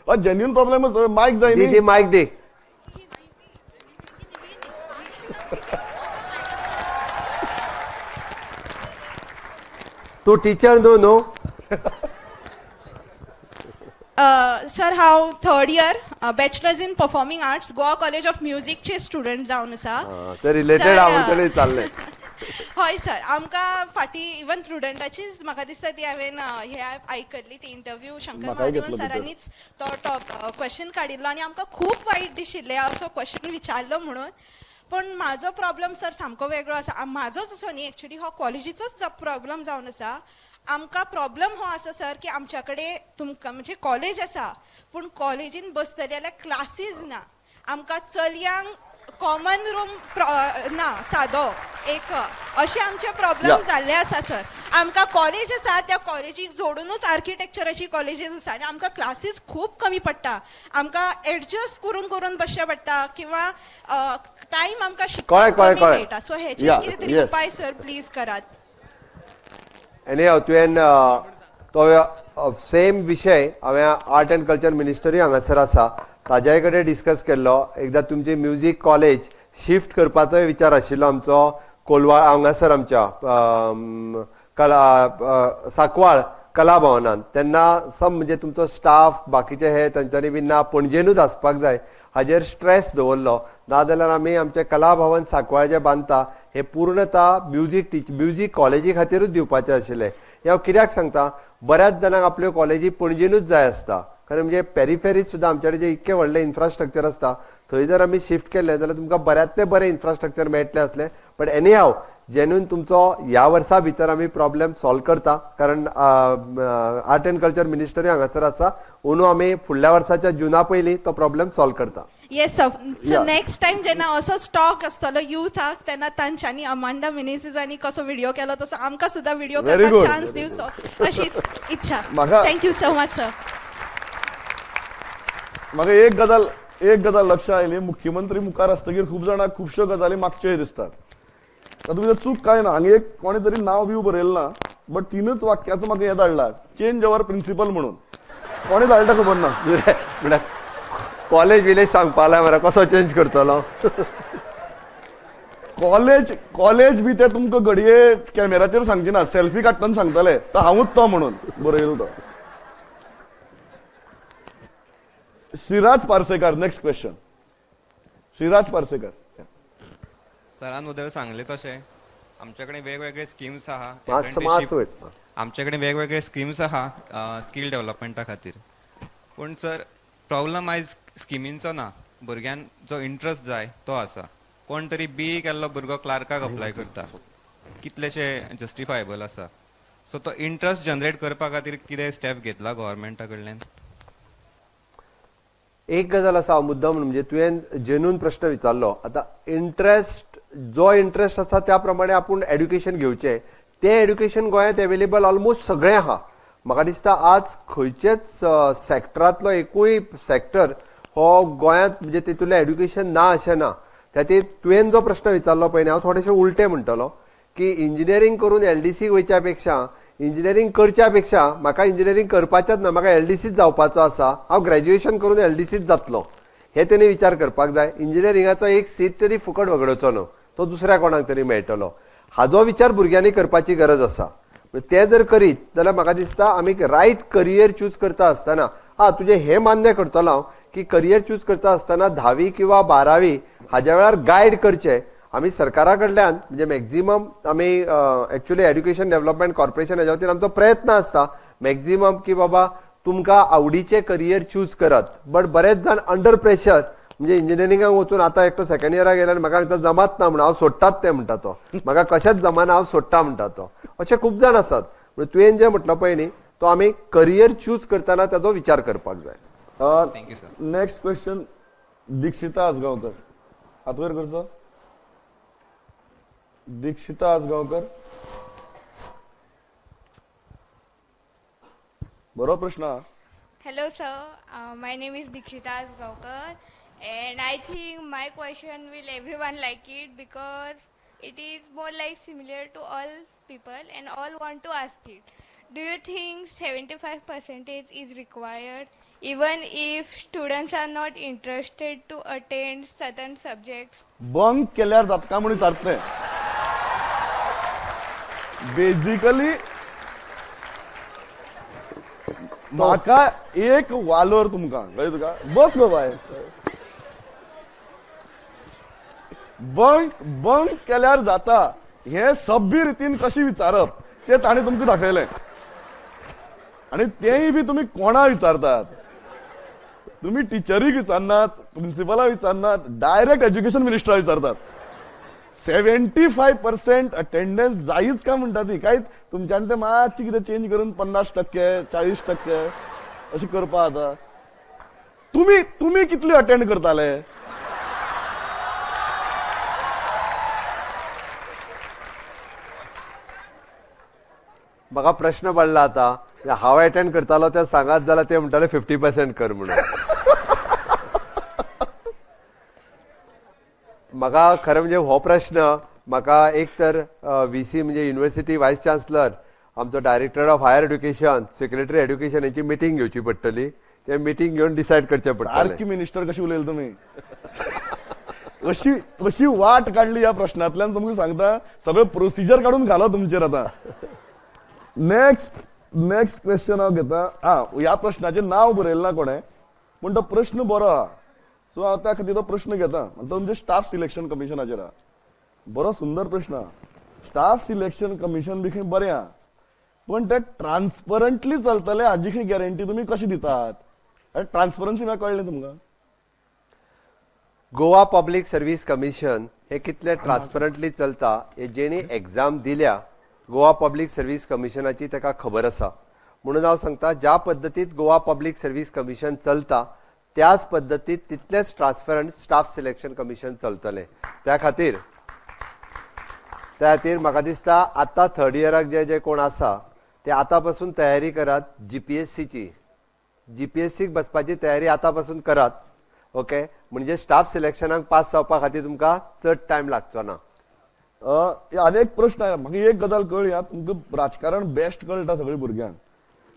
जेन्युइन प्रॉब्लेम, मायक जाय न्ही. मायक दी. तूं टिचर न्हू न्हू? सर, हांव 3rd year bachelors in performing arts, Goa college of म्युजीकचे student जावन आसा. ते रिलेटेड हांव चाललें. हय सर, आमकां फाटीं इवन प्रुडंटाचीच म्हाका दिसता ती हांवें हे आयकल्ली ती इंटरव्यू शंकर महादेवन सरांनीच तो टॉप क्वेश्चन काडिल्लो आनी आमकां खूब वायट दिशिल्लें असो क्वेश्चन विचारलो म्हणून. पूण म्हाजो प्रॉब्लम सर सामको वेगळो आसा. म्हाजोच असो न्ही, एक्चुली हो कॉलेजीचोच प्रॉब्लम जावन आसा. आमकां प्रॉब्लम हो आसा सर की आमच्या कडेन तुमकां म्हणजे कॉलेज आसा पूण कॉलेजीन बसतले जाल्यार क्लासीज ना. आमकां चलयांक कॉमन रूम ना सादो एक, अशे आमचे प्रॉब्लम जाल्ले आसा सर. आमकां कॉलेज आसा त्या कॉलेजीक जोडुनूच आर्किटेक्चराची कॉलेजीस आसा आनी आमकां क्लासीस खूब कमी पडटा. आमकां एडजस्ट करून करून बसचें पडटा किंवा टायम आमकां शिकपाक कमी मेळटा. सो हेचेर कितें तरी उपाय सर प्लीज करात. आनी हांव तुवें तो सेम विशय हांवें आर्ट एंड कल्चर मिनिस्टरूय हांगासर आसा ताज्याय कडेन डिस्कस केल्लो. एकदां तुमची म्युजीक कॉलेज शिफ्ट करपाचोय विचार आशिल्लो आमचो कोलवाळ हांगासर आमच्या कला सांकवाळ कला भवनान. तेन्ना सम म्हणजे तुमचो स्टाफ बाकीचे हे तांच्यांनी बी ना पणजेनूच आसपाक जाय हाजेर स्ट्रेस दवरलो. नाजाल्यार आमी आमचें कला भवन सांकवाळ जें बांदता हे पूर्णता म्युजीक कॉलेजी खातीरूच दिवपाचें आशिल्लें. हें हांव कित्याक सांगता, बऱ्याच जाणांक आपल्यो कॉलेजी पणजेनूच जाय आसता. कारण म्हणजे पेरिफेरीत सुद्दां आमचे कडेन जें इतकें व्हडलें इन्फ्रास्ट्रक्चर आसता थंय जर आमी शिफ्ट केलें जाल्यार तुमकां बऱ्यांतलें बरें इन्फ्रास्ट्रक्चर मेळटलें आसलें. बट एनी हाव जेन्यून तुमचो ह्या वर्सा भितर आमी प्रॉब्लेम सॉल्व करता कारण आर्ट एंड कल्चर मिनिस्टरूय हांगासर आसा. अंदू आमी फुडल्या वर्साच्या जुना पयलीं तो प्रॉब्लेम सॉल्व करता. Yes sir. So next time जेन्ना असो स्टॉक आसतलो युथाक तेन्ना तांच्यांनी अमांडा मिनेझिसांनी कसो व्हिडिओ केलो तसो आमकां सुद्दां व्हिडिओ करपाक चान्स दिवचो अशीच इच्छा. Thank you so much sir. म्हाका एक गजाल लक्षात आयली, मुख्यमंत्री मुखार आसतकीर खूब जाणां खुबश्यो गजाली मागच्यो दिसतात. तातूंत भितर चूक कांय ना. हांगा एक कोणें तरी नांव बी बरयलें ना, बट 3 वाक्याचो म्हाका हें धाडला, चेंज our principal म्हणून. कोणें धाडटा खबर ना. म्हळ्यार कॉलेज विलेज सांगपा लाय मरे कसो चेंज करतलो. कॉलेज बी ते तुमकां घडये कॅमेराचेर सांगचे ना, सेल्फी काडटना सांगतले तो हांवूच तो म्हणून बरयलो तो. Shriraj Parsekar, next question. Shriraj Parsekar. सरान उदर सांगले तशें आमच्याकडे वेगवेगळे स्किम्स आहा, आमच्याकडे वेगवेगळे स्किम्स आहा स्किल डेव्हलपमेंटा खातीर. पूण सर प्रॉब्लम आयज स्किमींचो ना, भुरग्यांक जो इंट्रस्ट जाय तो आसा. कोण तरी बीए केल्लो भुरगो क्लार्काक अप्लाय करता, कितलेशे जस्टिफायबल आसा. सो तो इंट्रस्ट जनरेट करपा खातीर कितें स्टेप घेतला गव्हर्मेंटा कडल्यान? एक गजाल आसा, हांव मुद्दम म्हणजे तुवें जेन्यून प्रश्न विचारलो. आतां इंट्रस्ट जो इंट्रस्ट आसा त्या प्रमाणे आपूण एड्युकेशन घेवचें. तें एड्युकेशन गोंयांत एवेलेबल ऑलमोस्ट सगळें आहा. म्हाका दिसता आज खंयचेच सॅक्टरांतलो एकूय सॅक्टर हो गोंयांत म्हणजे तितूंतलें एड्युकेशन ना अशें ना. खातीर तुवें जो प्रश्न विचारलो पळय न्ही, हांव थोडेशें उलटें म्हणटलो की इंजिनियरींग करून एलडीसीक वयच्या पेक्षा, इंजिनियरींग करच्या पेक्षा म्हाका इंजिनियरींग करपाचेंच ना, म्हाका एलडीसीच जावपाचो आसा, हांव ग्रॅज्युएशन करून एलडीसीच जातलो, हे तेणी विचार करपाक जाय. इंजिनियरिंगाचो एक सीट तरी फुकट वगडोवचो न्हू, तो दुसऱ्या कोणाक तरी मेळटलो, हाजो विचार भुरग्यांनी करपाची गरज आसा. ते जर करीत जाल्यार म्हाका दिसता आमी रायट करियर चूज करता आसतना हा तुजें हें मान्य करतलो हांव की करियर चूज करता आसतना 10वी किंवा 12वी हाज्या वेळार गायड करचे. आमी सरकारा कडल्यान म्हणजे मॅक्झिमम आमी एक्चुअली एड्युकेशन डेव्हलपमेंट कॉर्पोरेशन हेज्या वतीन आमचो प्रयत्न आसता मॅक्झिमम की बाबा तुमकां आवडीचें करियर चूज करात. बट बरेच जाण अंडर प्रेशर म्हणजे इंजिनियरिंगाक वचून आतां एकटो सेकंड इयराक गेल्यार म्हाका एकदां जमात ना म्हणून हांव सोडटात ते म्हणटा तो, म्हाका कशेंच जमाना हांव सोडटा म्हणटा तो, अशे खूब जाण आसात. म्हणजे तुवें जें म्हटलं पळय न्ही तो आमी करियर चूज करतना ताजो विचार करपाक जाय. Thank you sir. Next question Dikshita Ajgaonkar, हात वयर करचो. दीक्षिता आजगांवकर, बरो प्रश्न. Hello sir, my name is Dikshita Ajgaonkar and I think my question will everyone like it because it is more like similar to all people and all want to ask it. Do you think 75% is required even if students are not interested to attend certain subjects? Bunk केल्यार जातका म्हणून विचारतले. बेजिकली म्हाका एक वालोर तुमकां कळ्ळें तुका, बस गो बाय. बंक बंक केल्यार जाता हें सभ्य रितीन कशी विचारप तें ताणें तुमकां दाखयलें. आनी तेंय बी तुमी कोणा विचारतात, तुमी टिचरीक विचारनात, प्रिंसिपलाक विचारनात, डायरेक्ट एज्युकेशन मिनिस्टराक विचारतात. 75% अटेंडन्स जायच काय म्हणटा ती, काय तुमच्यान ते मातशें कितें चेंज करून 50% 40% अशें करपा जाता. तुमी तुमी कितली अटेंड करताले? म्हाका प्रश्न पडला आतां, हांव अटेंड करतालो ते सांगात जाल्यार ते म्हणटाले 50% कर म्हणून. म्हाका खरें म्हणजे हो प्रश्न म्हाका एक तर व्ही सी म्हणजे युनिवर्सिटी वायस चान्सलर, आमचो director of higher education, secretary education हेची मिटींग घेवची पडटली. ते मिटींग घेवन डिसायड करचें पडटलें. सारकी मिनिस्टर कशी उलयले तुमी, अशी अशी वाट काडली ह्या प्रश्नांतल्यान. तुमकां सांगता सगळें प्रोसिजर काडून घालो तुमचेर. आतां नेक्स्ट नेक्स्ट क्वेश्चन हांव घेता. आं, ह्या प्रश्नाचें नांव बरयलें ना कोणें, पूण तो प्रश्न बरो आहा, सो हांव त्या खातीर तो प्रश्न घेता. तो म्हणजे स्टाफ सिलेक्शन कमिशनाचेर आहा. बरो सुंदर प्रश्न आहा. स्टाफ सिलेक्शन कमिशन बी खंय बरें आहा, पूण ते ट्रान्सपरंटली चलतले हाजी खंय गॅरंटी तुमी कशी दितात? आनी ट्रान्सपरन्सी म्हाका कळ्ळें तुमकां. गोवा पब्लीक सर्वीस कमिशन हे कितले ट्रान्सपरंटली चलता हे जेणी एग्जाम दिल्या गोवा पब्लीक सर्वीस कमिशनाची ताका खबर आसा. म्हणून हांव सांगता ज्या पद्दतीत गोवा पब्लीक सर्वीस कमिशन चलता त्याच पद्दतीत तितलेच ट्रान्सपरंट स्टाफ सिलेक्शन कमिशन चलतलें. त्या खातीर म्हाका दिसता आतां थर्ड इयराक जे जे कोण आसा ते आतां पासून तयारी करात. जीपीएससीची, जीपीएससीक बसपाची तयारी आतां पासून करात. ओके, म्हणजे स्टाफ सिलेक्शनाक पास जावपा खातीर तुमकां चड टायम लागचो ना. आनी एक प्रश्न आयला म्हाका, एक गजाल कळ्ळी आं, तुमकां राजकारण बेस्ट कळटा सगळ्या भुरग्यांक.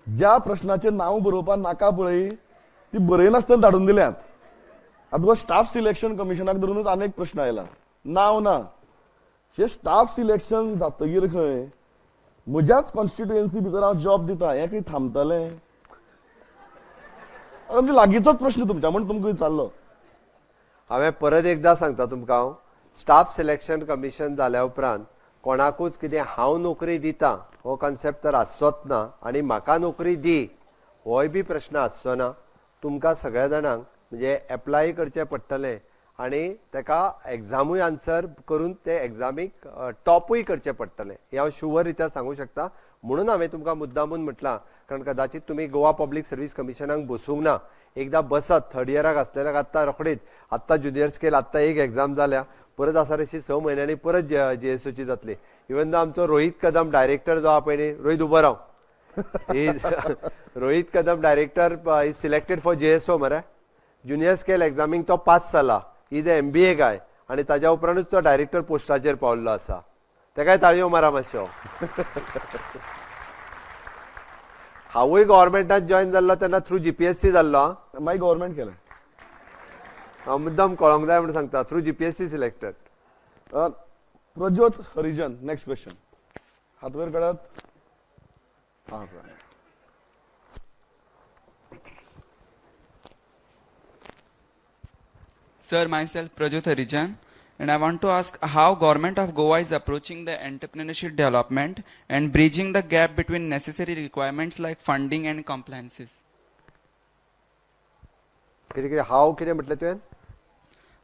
ज्या प्रश्नाचें नांव बरोवपाक नाका पळय ती बरयनासतना धाडून दिल्यात. आतां तुका स्टाफ सिलेक्शन कमिशनाक धरूनच आनी एक प्रश्न आयला, नांव ना. हे स्टाफ सिलेक्शन जातगीर खंय म्हज्याच कॉन्स्टिट्युएन्सी भितर हांव जॉब दिता, हें खंय थांबतलें? आमच्या लागींचोच प्रश्न तुमच्या, म्हूण तुमकां विचारलो. हांवें परत एकदां सांगता तुमकां, हांव स्टाफ सिलेक्शन कमिशन जाल्या उपरांत कोणाकूच कितें हांव नोकरी दिता हो कॉन्सेप्ट तर आसचोच ना, आनी म्हाका नोकरी दी होय बी प्रश्न आसचो ना. तुमकां सगळ्या जाणांक म्हणजे एप्लाय करचें पडटलें आनी ताका एग्जामूय आन्सर करून ते एग्जामीक टॉपूय करचें पडटलें, हें हांव शुवर रित्या सांगूं शकता. म्हणून हांवें तुमकां मुद्दामून म्हटलां, कारण कदाचित तुमी गोवा पब्लीक सर्वीस कमिशनाक बसूंक ना. एकदां बसत थर्ड इयराक आसलेल्याक आत्तां रोखडीच, आत्तां ज्युनियर स्केल आत्तां एक एग्जाम जाल्या, परत आसा तशी 6 म्हयन्यांनी परत जीएसओची जातली. इवन दो आमचो रोहीत कदम डायरेक्टर जो आहा पळय न्ही, रोहीत उबो राव, Rohit Kadam director is selected for JSO मरे, ज्युनियर स्केल एग्जामीक तो पास जाला, is a MBA गाय, आनी ताज्या उपरांतूच तो डायरेक्टर पोस्टाचेर पावल्लो आसा. तेकाय ताळयो मारा मातशो. हांवूय गव्हर्मेंटात जॉयन जाल्लो तेन्ना थ्रू जीपीएससी जाल्लो. मागीर गव्हर्मेंट केलें, हांव मुद्दाम कळोंक जाय म्हणून सांगता, through GPSC selected. Prajyot Harijan, next question. हात वयर काडात. Sir, myself Prajyot Harijan, and I want to ask how government of Goa is approaching the entrepreneurship development and bridging the gap between necessary requirements like funding and compliances. How कितें म्हटलें तुवें?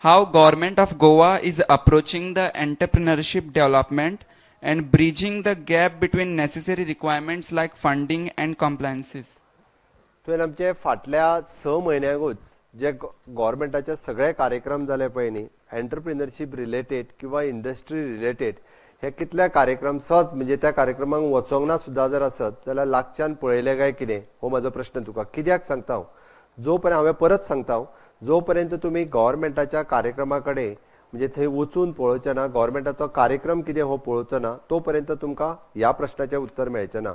How government of Goa is approaching the entrepreneurship development and bridging the gap between necessary requirements like funding and compliances. तुवें आमचे फाटल्या 6 म्हयन्यांकूच जे गव्हर्मेंटाचे सगळे कार्यक्रम जाले पळय न्ही, एंटरप्रिनरशीप रिलेटेड किंवा इंडस्ट्री रिलेटेड, हे कितले कार्यक्रम सहज म्हणजे त्या कार्यक्रमांक वचोंक ना सुद्दां जर आसत जाल्यार लागच्यान पळयले काय कितें, हो म्हजो प्रश्न तुका. कित्याक सांगता हांव, जो पर्यंत हांवें परत सांगता हांव, जो पर्यंत तुमी गव्हर्मेंटाच्या कार्यक्रमा कडेन म्हणजे थंय वचून पळोवचें ना, गव्हर्मेंटाचो कार्यक्रम कितें हो पळोवचो ना, तो पर्यंत तुमकां ह्या प्रश्नाचें उत्तर मेळचें ना.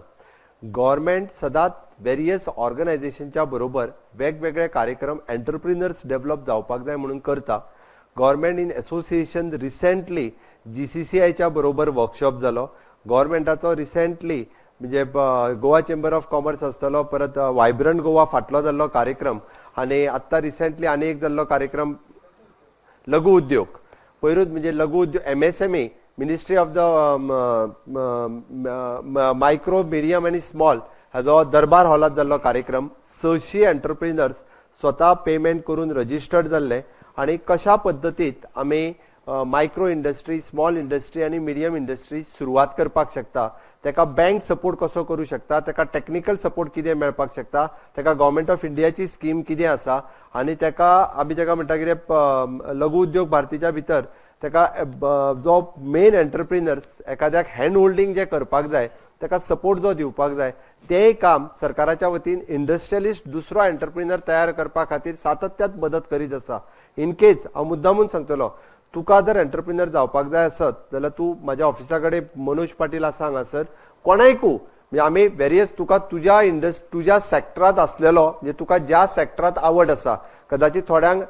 गव्हर्मेंट सदांच वेरियस ऑर्गनायझेशनच्या बरोबर वेगवेगळे कार्यक्रम एंटरप्रिनर्स डेव्हलप जावपाक जाय म्हणून करता. गव्हर्मेंट इन एसोसिएशन रिसेंटली GCCIच्या बरोबर वर्कशॉप जालो. गव्हर्मेंटाचो रिसेंटली म्हणजे गोवा चेंबर ऑफ कॉमर्स आसतलो, परत वायब्रंट गोवा फाटलो जाल्लो कार्यक्रम, आनी आत्तां रिसेंटली आनी एक जाल्लो कार्यक्रम लघु उद्योग, पयरूच म्हणजे लघु उद्योग MSME, ministry of the micro medium आनी स्मॉल हाजो दरबार हॉलांत जाल्लो कार्यक्रम, 600 एंटरप्रिनर्स स्वता पेमेंट करून रजिस्टर्ड जाल्ले आनी कशा पद्दतीत आमी मायक्रो इंडस्ट्री, स्मॉल इंडस्ट्री आनी मिडियम इंडस्ट्री सुरवात करपाक शकता, तेका बँक सपोर्ट कसो करूं शकता, तेका टॅक्निकल सपोर्ट कितें मेळपाक शकता, तेका गव्हर्मेंट ऑफ इंडियाची स्कीम कितें आसा, आनी तेका आमी जेका म्हणटा कितें लघु उद्योग भारतीच्या भितर तेका जो मेन एंटरप्रिनर्स एखाद्याक हँड होल्डींग जें करपाक जाय, तेका सपोर्ट जो दिवपाक जाय, तेंय काम सरकाराच्या वतीन इंडस्ट्रियलिस्ट दुसरो एंटरप्रिनर तयार करपा खातीर सातत्यात मदत करीत आसा. इनकेज हांव मुद्दामून सांगतलो, तुका जर एंटरप्रिनर जावपाक जाय आसत जाल्यार तूं म्हाज्या ऑफिसा कडेन मनोज पाटील आसा हांगासर, कोणायकू म्हणजे आमी वेरियस तुका तुज्या तुज्या सॅक्टरांत आसलेलो, म्हणजे तुका ज्या सॅक्टरांत आवड आसा, कदाचित थोड्यांक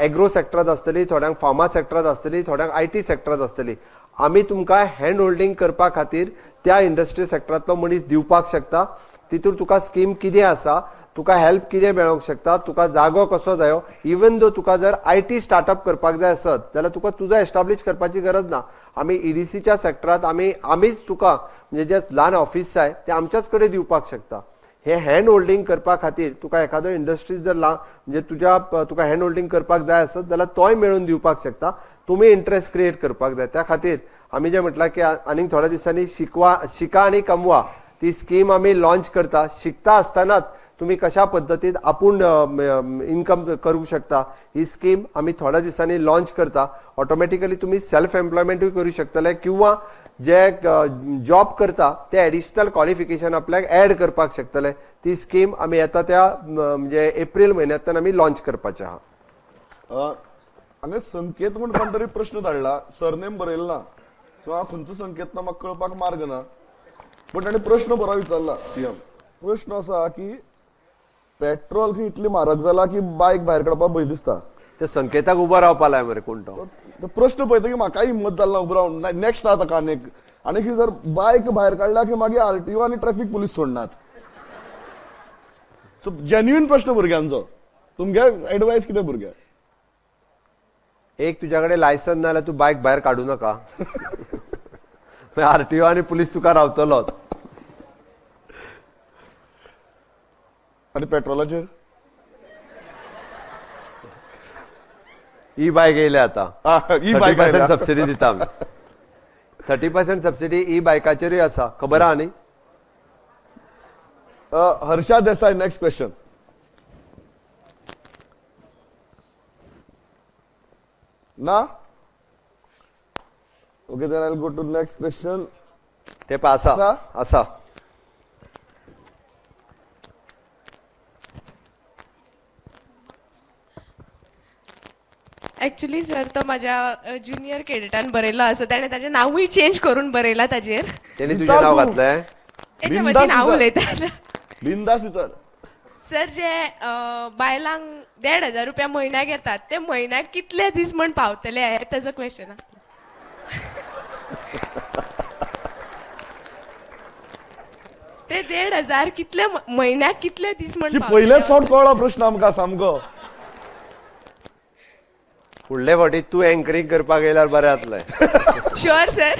एग्रो सॅक्टरांत आसतली, थोड्यांक फार्मा सॅक्टरांत आसतली, थोड्यांक IT सॅक्टरांत आसतली, आमी तुमकां हँड होल्डींग करपा खातीर त्या इंडस्ट्री सॅक्टरांतलो मनीस दिवपाक शकता. तितून तुका स्कीम कितें आसा, तुका हेल्प कितें मेळोंक शकता, तुका जागो कसो जायो, इवन दो तुका जर IT startup करपाक जाय आसत जाल्यार तुका तुजो एस्टाब्लीश करपाची गरज ना. आमी EDCच्या सॅक्टरांत आमीच तुका म्हणजे जे ल्हान ऑफिस जाय ते आमच्याच कडेन दिवपाक शकता. हे हँड होल्डींग करपा खातीर तुका एखादो इंडस्ट्रीज जर म्हणजे तुज्या तुका हँड होल्डींग करपाक जाय आसत जाल्यार तोय मेळून दिवपाक शकता. तुमी इंट्रस्ट क्रिएट करपाक जाय. त्या खातीर आमी जें म्हटलां की आनीक थोड्या दिसांनी शिका आनी कमवा ती स्कीम आमी लॉन्च करता. शिकता आसतनाच तुमी कशा पद्दतीन आपूण इनकम करूंक शकता ही स्कीम आमी थोड्या दिसांनी लॉन्च करता. ऑटोमॅटिकली तुमी सेल्फ एम्प्लॉयमेंटूय करूं शकतले किंवा जे जॉब करता ते एडिशनल क्वॉलिफिकेशन आपल्याक एड करपाक शकतले. ती स्कीम आमी येता त्या म्हणजे एप्रील म्हयन्यांतल्यान आमी लॉन्च करपाचे आहा. हांगा संकेत म्हूण कोण तरी प्रश्न धाडला, सरनेम बरयला ना, सो हांव खंयचो संकेत ना म्हाका कळपाक मार्ग ना, पूण ताणें प्रश्न बरो विचारला. सीएम प्रश्न आसा की पेट्रोल खंय इतली म्हारग जाला की बायक भायर काडपाक भंय दिसता. ते संकेताक उबो रावपा लाय मरे कोण तो प्रश्न पळयता की म्हाका हिम्मत जाल ना उबो रावन नेक्स्ट आहा ताका आनीक आनी जर बायक भायर काडला की मागीर आरटीओ आनी ट्रॅफिक पुलीस सोडनात. सो जेन्युइन प्रश्न भुरग्यांचो, तुमगे एडवायस कितें भुरग्यांक? एक तुज्या कडेन लायसन ना जाल्यार तूं बायक भायर काडूं नाका, आरटीओ आनी पुलीस तुका रावतलो. आनी पेट्रोलाचेर ई बायक येयल्या आतां, 30% सबसिडी दिता आमी. 30% सबसिडी ई बायकाचेरूय आसा, खबर आहा न्ही? Harsha Desai next question. ना? Okay, then I will go to next question. ते पळय आसा आसा. एक्चुअली सर तो माझ्या ज्युनियर केडेटान बरयलो आसा, ताणें ताजें नांवूय चेंज करून बरयला ताजेर. तेणी तुजें नांव घातलें? तेजे वतीन हांव उलयता. बिंदास विचार. सर जे बायलांक 1,500 रुपया म्हयन्याक येतात ते म्हयन्याक कितले दीस म्हण पावतले हे ताजो क्वेश्चन आसा. ते 1,500 कितले म्हयन्याक कितले दीस म्हण पावतले? पयलेच फावट कळ्ळो प्रश्न आमकां सामको. फुडले फावटी तूं एंकरींग करपाक येयल्यार बरें जातलें. Sure sir.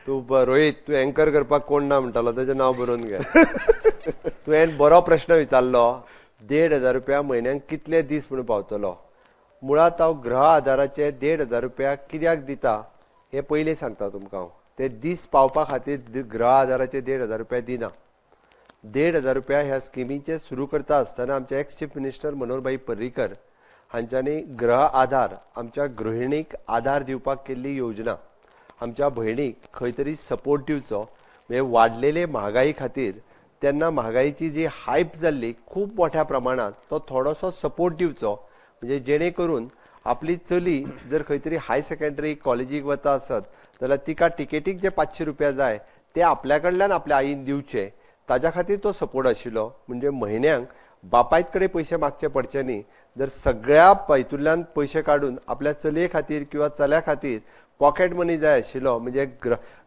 तूं रोहित, तूं एंकर करपाक कोण ना म्हणटालो तेजें नांव बरोवन घे. तुवें बरो प्रश्न विचारलो. 1,500 रुपया म्हयन्याक कितले दीस म्हणून पावतलो. मुळांत हांव गृह आधाराचे 1,500 रुपया कित्याक दिता हें पयलीं सांगता तुमकां. हांव ते दीस पावपा खातीर गृह आधाराचे 1,500 रुपया दिना. 1,500 रुपया ह्या स्किमीचे सुरू करता आसतना आमचे ex chief minister Manoharbhai Parrikar हांच्यांनी गृह आधार आमच्या गृहिणीक आधार दिवपाक केल्ली योजना. आमच्या भयणीक खंय तरी सपोर्ट दिवचो म्हणजे वाडलेले म्हागाई खातीर तेन्ना म्हागाईची जी हायप जाल्ली खूब मोठ्या प्रमाणात तो थोडोसो सपोर्ट दिवचो म्हणजे जेणे करून आपली चली जर खंय तरी हाय सेकंडरी कॉलेजीक वता आसत जाल्यार तिका टिकेटीक जे 500 रुपया जाय ते आपल्या कडल्यान आपल्या आईन दिवचे, ताज्या खातीर तो सपोर्ट आशिल्लो. म्हणजे म्हयन्यांक बापायत कडेन पयशे मागचे पडचे न्ही, जर सगळ्या हितूंतल्यान पयशे काडून आपल्या चलये खातीर किंवा चल्या खातीर पॉकेट मनी जाय आशिल्लो. म्हणजे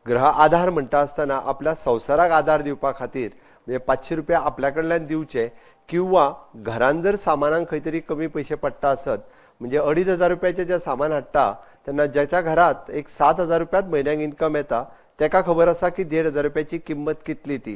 गृह आधार म्हणटा आसतना आपल्या संवसाराक आधार दिवपा खातीर म्हणजे 500 रुपया आपल्या कडल्यान दिवचे किंवा घरान जर सामानाक खंय तरी कमी पयशे पडटा आसत म्हणजे 2,500 रुपयाचे जे सामान हाडटा तेन्ना ज्याच्या घरात एक 7,000 रुपयात म्हयन्याक इन्कम येता तेका खबर आसा की 1,500 रुपयाची किंमत कितली ती,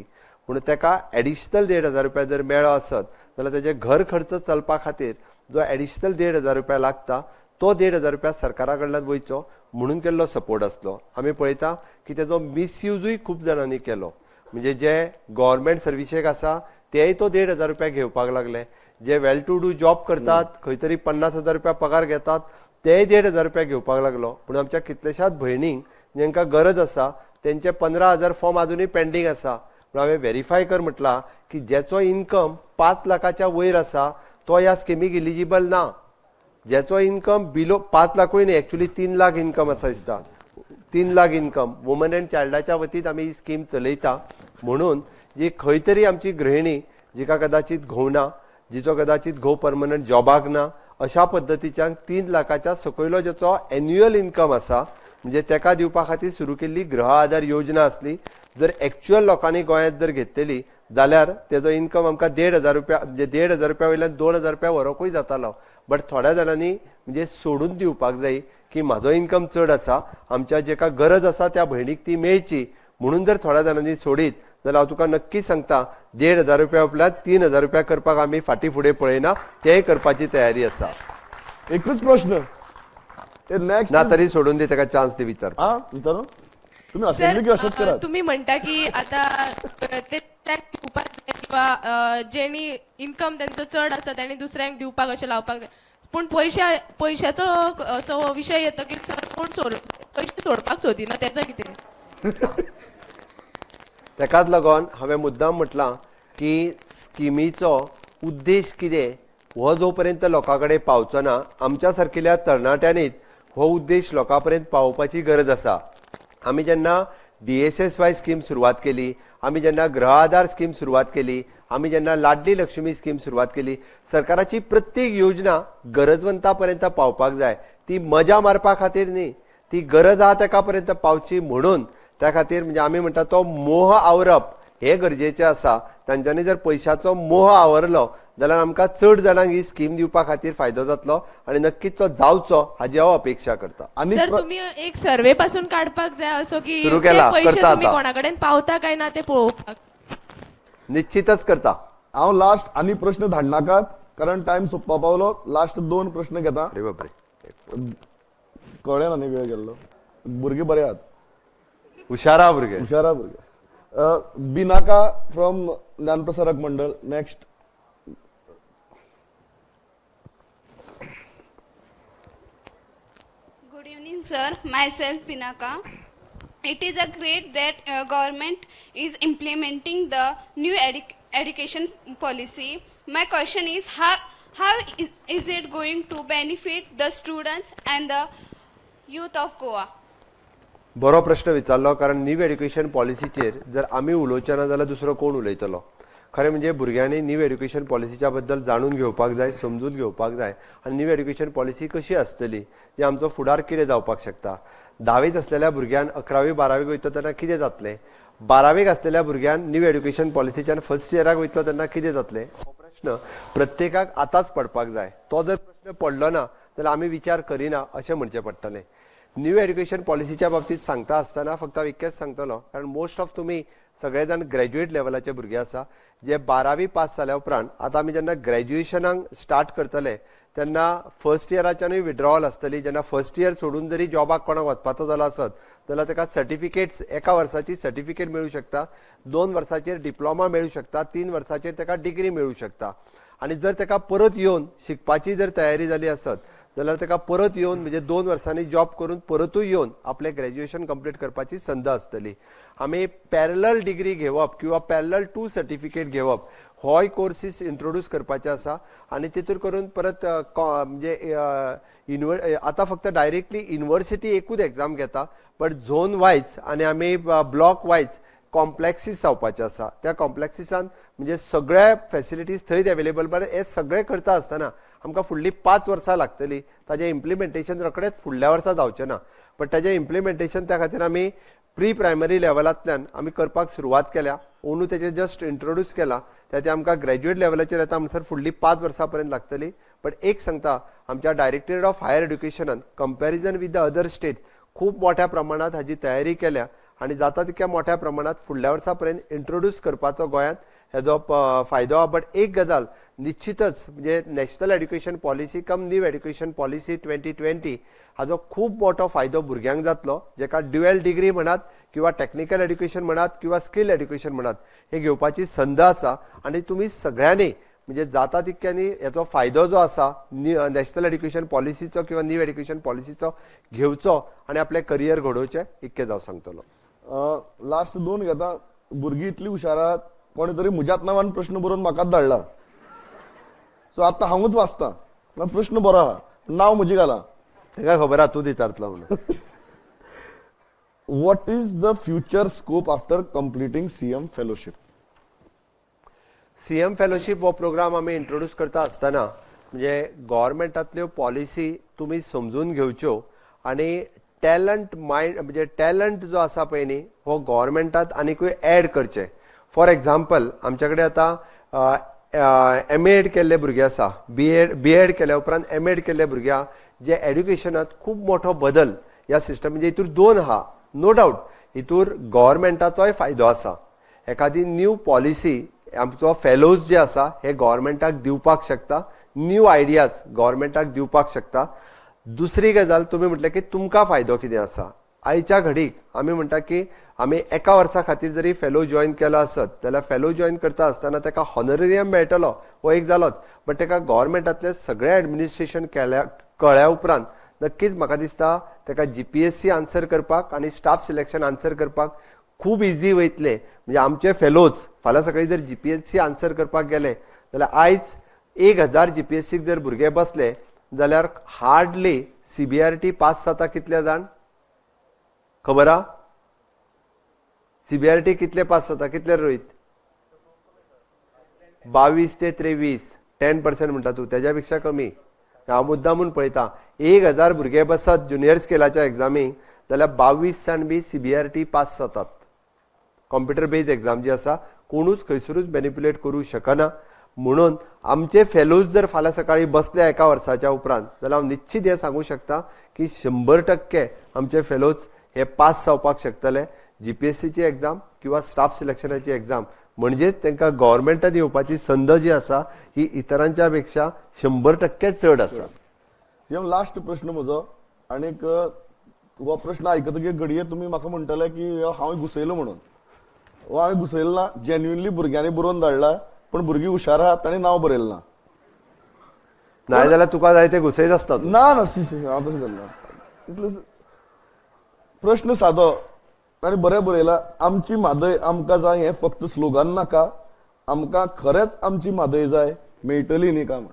म्हणून तेका एडिशनल 1,500 रुपया जर मेळ्ळो आसत जाल्यार तेजे घर खर्च चलपा खातीर जो एडिशनल 1,500 रुपया लागता तो 1,500 रुपया सरकारा कडल्यान वयचो म्हणून केल्लो सपोर्ट आसलो. आमी पळयता की तेजो मिसयुजूय खूब जाणांनी केलो. म्हणजे जे गव्हर्मेंट सर्विसेक आसा तेय तो 1,500 रुपया घेवपाक लागले, जे वेल टू do job करतात खंय तरी 50,000 रुपया पगार घेतात तेय 1,500 रुपया घेवपाक लागलो. पूण आमच्या कितल्याशाच भयणींक जांकां गरज आसा तेंचे 15,000 फॉर्म आजुनूय पेंडींग आसा. पूण हांवें व्हेरीफाय कर म्हटलां की ज्याचो इन्कम 5 लाखाच्या वयर आसा तो ह्या स्किमीक इलिजिबल ना. ज्याचो इन्कम बिलो 5 लाखूय न्ही, एक्चुअली 3 लाख इन्कम आसा दिसता, 3 लाख इन्कम वुमन एंड चायल्डाच्या वतीन आमी ही स्कीम चलयता. म्हणून जी खंय तरी आमची गृहिणी जिका कदाचित घोव ना, जिचो कदाचित घोव परमनंट जॉबाक ना, अशा पद्दतीच्यान 3 लाखाच्या सकयलो ज्याचो एन्युअल इन्कम आसा म्हणजे तेका दिवपा खातीर सुरू केल्ली गृह आधार योजना आसली. जर एक्चुअल लोकांनी गोंयांत जर घेतलेली जाल्यार तेजो इन्कम आमकां 1,500 रुपया म्हणजे 1,500 रुपया वयल्यान 2,000 रुपया व्हरोकूय जातालो. बट थोड्या जाणांनी म्हणजे सोडून दिवपाक जाय की म्हाजो इन्कम चड आसा, आमच्या जेका गरज आसा त्या भयणीक ती मेळची म्हणून जर थोड्या जाणांनी सोडीत जाल्यार हांव तुका नक्की सांगता 1,500 रुपया उपरांत 3,000 रुपया करपाक आमी फाटीं फुडें पळयना, तेय करपाची तयारी आसा. एकूच प्रश्न नेक्स्ट ना तरी सोडून दी, तेका चान्स दी विचार. विचारू तुम्ही असेंब्ली अशेंच करात. तुम्ही म्हणता की आता ते दिवपाक जाय किंवा जेणी इन्कम तेंचो चड आसा तेणी दुसऱ्यांक दिवपाक अशें लावपाक जाय, पूण पयशाचो असो विशय येता की सर कोण पयशे सोडपाक सोदिना तेजो कितें? तेकाच लागून हांवें मुद्दाम म्हटलां की स्किमीचो उद्देश कितें हो जो पर्यंत लोकां कडेन पावचो ना आमच्या सारकिल्या तरणाट्यांनीच हो उद्देश लोकां पर्यंत पावोवपाची गरज आसा. आमी जेन्ना DSSY scheme सुरवात केली, आमी जेन्ना गृह आधार स्कीम सुरवात केली, आमी जेन्ना लाडली लक्ष्मी स्कीम सुरवात केली, सरकाराची प्रत्येक योजना गरजवंता पर्यंत पावपाक जाय. ती मजा मारपा खातीर न्ही, ती गरज आहा तेका पर्यंत पावची म्हणून. त्या खातीर म्हणजे आमी म्हणटा तो मोह आवरप हे गरजेचें आसा. तांच्यांनी जर पयशाचो मोह आवरलो जाल्यार आमकां चड जाणांक ही स्कीम दिवपा खातीर फायदो जातलो आनी नक्कीच तो जावचो हाजी हांव अपेक्षा करता. आनी सर तुम्ही एक सर्वे पासून काडपाक जाय असो की पयशे तुम्ही कोणा कडेन पावता काय ना ते पळोवपाक. निश्चितच करता. हांव लास्ट आनी प्रश्न धाडनाकात कारण टायम सोंपपा पावलो. लास्ट 2 प्रश्न घेता. अरे बापरे, कळ्ळें ना न्ही वेळ गेल्लो. भुरगे बरे आहात, हुशारा भुरगे, हुशारा भुरगे. Binaka from Dnyanprasarak Mandal next. Good evening sir, myself Pinaka. It is a great that government is implementing the new education policy. My question is how is it going to benefit the students and the youth of Goa? बरो प्रश्न विचारलो, कारण न्यू एड्युकेशन पॉलिसीचेर जर आमी उलोवचे ना जाल्यार दुसरो कोण उलयतलो. खरें म्हणजे भुरग्यांनी न्यू एड्युकेशन पॉलिसीच्या बद्दल जाणून घेवपाक जाय, समजून घेवपाक जाय आनी न्यू एड्युकेशन पॉलिसी कशी आसतली, जी आमचो फुडार कितें जावपाक शकता. 10वीत आसलेल्या भुरग्यान 11वी 12वीक वयतलो तेन्ना कितें जातलें, 12वीक आसलेल्या भुरग्यान न्यू एड्युकेशन पॉलिसीच्यान फर्स्ट इयराक वयतलो तेन्ना कितें जातलें, हो प्रश्न प्रत्येकाक आतांच पडपाक जाय. तो जर प्रश्न पडलो ना जाल्यार आमी विचार करिना अशें म्हणचें पडटलें. न्यू एड्युकेशन पॉलिसीच्या बाबतींत सांगता आसतना फक्त हांव इतकेंच सांगतलो, कारण मोस्ट ऑफ तुमी सगळे जाण ग्रॅज्युएट लेवलाचे भुरगे आसा, जे 12वी पास जाल्या उपरांत आतां आमी जेन्ना ग्रॅज्युएशनाक स्टार्ट करतले तेन्ना फर्स्ट इयराच्यानूय विड्रॉवल आसतली. जेन्ना फर्स्ट इयर सोडून जरी जॉबाक कोणाक वचपाचो जालो आसत जाल्यार ताका सर्टिफिकेट्स, एका वर्साची सर्टिफिकेट मेळूं शकता, 2 वर्साचेर डिप्लोमा मेळूं शकता, 3 वर्साचेर ताका डिग्री मेळूं शकता. आनी जर ताका परत येवन शिकपाची जर तयारी जाली आसत जाल्यार ताका परत येवन म्हणजे 2 वर्सांनी जॉब करून परतूय येवन आपलें ग्रॅज्युएशन कंप्लीट करपाची संद आसतली. आमी पॅरलल डिग्री घेवप किंवा पॅरलल 2 सर्टिफिकेट घेवप होय कोर्सीस इंट्रोड्यूस करपाचे आसा. आनी तितूर करून परत म्हणजे आतां फक्त डायरेक्टली युनिवर्सिटी एकूच एग्जाम घेता, बट झोन वायज आनी आमी ब्लॉक वायज कॉम्प्लेक्सीस जावपाचे आसा. त्या कॉम्प्लेक्सिसान म्हणजे सगळ्या फॅसिलिटीज थंयच अवेलेबल. बरें, हें सगळें करता आसतना आमकां फुडलीं 5 वर्सां लागतलीं. ताजें इम्प्लिमेंटेशन रोखडेंच फुडल्या वर्सा जावचें ना, बट ताजें इम्प्लिमेंटेशन त्या खातीर आमी प्री प्रायमरी लेवलांतल्यान आमी करपाक सुरवात केल्या. अंदू तेजें जस्ट इंट्रोड्यूस केला, त्या ते आमकां ग्रॅज्युएट लेवलाचेर येता म्हणसर फुडलीं 5 वर्सां पर्यंत लागतली. बट एक सांगता, आमच्या डायरेक्टरेट ऑफ हायर एड्युकेशनान comparison with the other states खूब मोठ्या प्रमाणांत हाजी तयारी केल्या आनी जाता तितक्या मोठ्या प्रमाणांत फुडल्या वर्सा पर्यंत इंट्रोड्यूस करपाचो गोंयांत हेजो फायदो आहा. बट एक गजाल निश्चितच म्हणजे national education policy cum new education policy 2020 हाजो खूब मोठो फायदो भुरग्यांक जातलो, जेका ड्युएल डिग्री म्हणात किंवा टॅक्निकल एड्युकेशन म्हणात किंवा स्कील एड्युकेशन म्हणात, हे घेवपाची संद आसा. आनी तुमी सगळ्यांनी म्हणजे जाता तितक्यांनी हेचो फायदो जो आसा नॅशनल एड्युकेशन पॉलिसीचो किंवा न्यू एड्युकेशन पॉलिसीचो घेवचो आनी आपलें करियर घडोवचें, इतकें हांव सांगतलो. लास्ट 2 घेता. भुरगीं इतली हुशार, कोणी तरी म्हज्याच नांवान प्रश्न बरोवन म्हाकाच धाडला, सो आतां हांवूच वाचता, प्रश्न बरो आहा, नांव म्हजें घालां, ताका खबर आहा तूं विचारतलो म्हणून. What is the future scope after completing CM fellowship? CM fellowship हो प्रोग्राम आमी इंट्रोड्यूस करता आसतना म्हणजे गव्हर्मेंटांतल्यो पॉलिसी तुमी समजून घेवच्यो आनी टॅलंट मायंड म्हणजे टॅलंट जो आसा पळय न्ही हो गव्हर्मेंटांत आनीकूय एड करचें. फॉर एग्जाम्पल, आमच्या कडेन आतां एम एड केल्ले भुरगे आसा, बी एड केल्या उपरांत एम एड केल्ले भुरगे आहा, जे एड्युकेशनांत खूब मोठो बदल ह्या सिस्टम म्हणजे हितूर 2 आहा, नो डावट हितूर गव्हर्मेंटाचोय फायदो आसा. एखादी न्यू पॉलिसी आमचो फेलोज जे आसा हे गव्हर्मेंटाक दिवपाक शकता, न्यू आयडियाज गव्हर्मेंटाक दिवपाक शकता. दुसरी गजाल तुमी म्हटलें की तुमकां फायदो कितें आसा. आयच्या घडीक आमी म्हणटा की आमी एका वर्सा खातीर जरी फेलो जॉयन केलो आसत जाल्यार फेलो जॉयन करता आसतना ताका हॉनरेरियम मेळटलो हो एक जालोच, बट ताका गव्हर्मेंटांतलें सगळें एडमिनिस्ट्रेशन केल्या कळ्ळ्या उपरांत नक्कीच म्हाका दिसता ताका GPSC answer करपाक आनी स्टाफ सिलेक्शन आन्सर करपाक खूब इजी वयतले. म्हणजे आमचे फेलोज फाल्यां सकाळीं जर GPSC answer करपाक गेले जाल्यार आयज 1000 GPSC जर भुरगे बसले जाल्यार हार्डली CBRT पास जाता. कितले जाण खबर आहा? CBRT कितले पास जाता? कितले रोहित? 22 ते 23, 10% म्हणटा तूं, तेज्या पेक्षा कमी. हांव मुद्दामून पळयता, 1000 भुरगे बसत ज्युनियर स्केलाच्या एग्जामीक जाल्यार 22 जाण बी CBRT पास जातात. कॉम्प्युटर बेज्ड एग्जाम जी आसा कोणूच खंयसरूच मॅनिप्युलेट करूं शकना. म्हणून आमचे फेलोज जर फाल्यां सकाळीं बसले एका वर्साच्या उपरांत जाल्यार हांव निश्चित हें सांगूं शकता की 100% आमचे फेलोज हे पास जावपाक शकतले GPSCची एग्जाम किंवा स्टाफ सिलेक्शनाची एग्जाम. म्हणजेच तांकां गव्हर्मेंटात येवपाची संद जी आसा ही इतरांच्या पेक्षा 100% चड आसा. लास्ट प्रश्न म्हजो, आनीक हो प्रश्न आयकतकीर घडये तुमी म्हाका म्हणटले की हांव घुसयलो म्हणून. हो हांवें घुसयलो ना, जेन्युइनली भुरग्यांनी बरोवन धाडला, पूण भुरगीं हुशार आहात तांणी नांव बरयलें ना. नाय जाल्यार तुका जाय ते घुसयत आसता. ना ना, हांव तशें करना. इतलो प्रश्न सादो आनी बरें बरयला, आमची म्हादय आमकां जाय हें फक्त स्लोगन नाका, आमकां खरेंच आमची म्हादय जाय, मेळटली न्ही काय म्हण.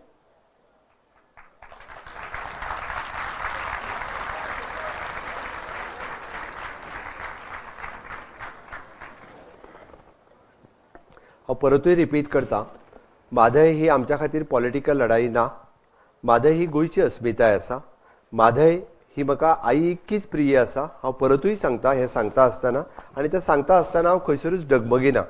हांव परतूय रिपीट करता, म्हादय ही आमच्या खातीर पॉलिटिकल लढाई ना. म्हादय ही गोंयची अस्मिताय आसा. म्हादय ही म्हाका आई इतकीच प्रिय आसा. हांव परतूय सांगता, हें सांगता आसतना आनी तें सांगता आसतना हांव खंयसरूच डगमगिना,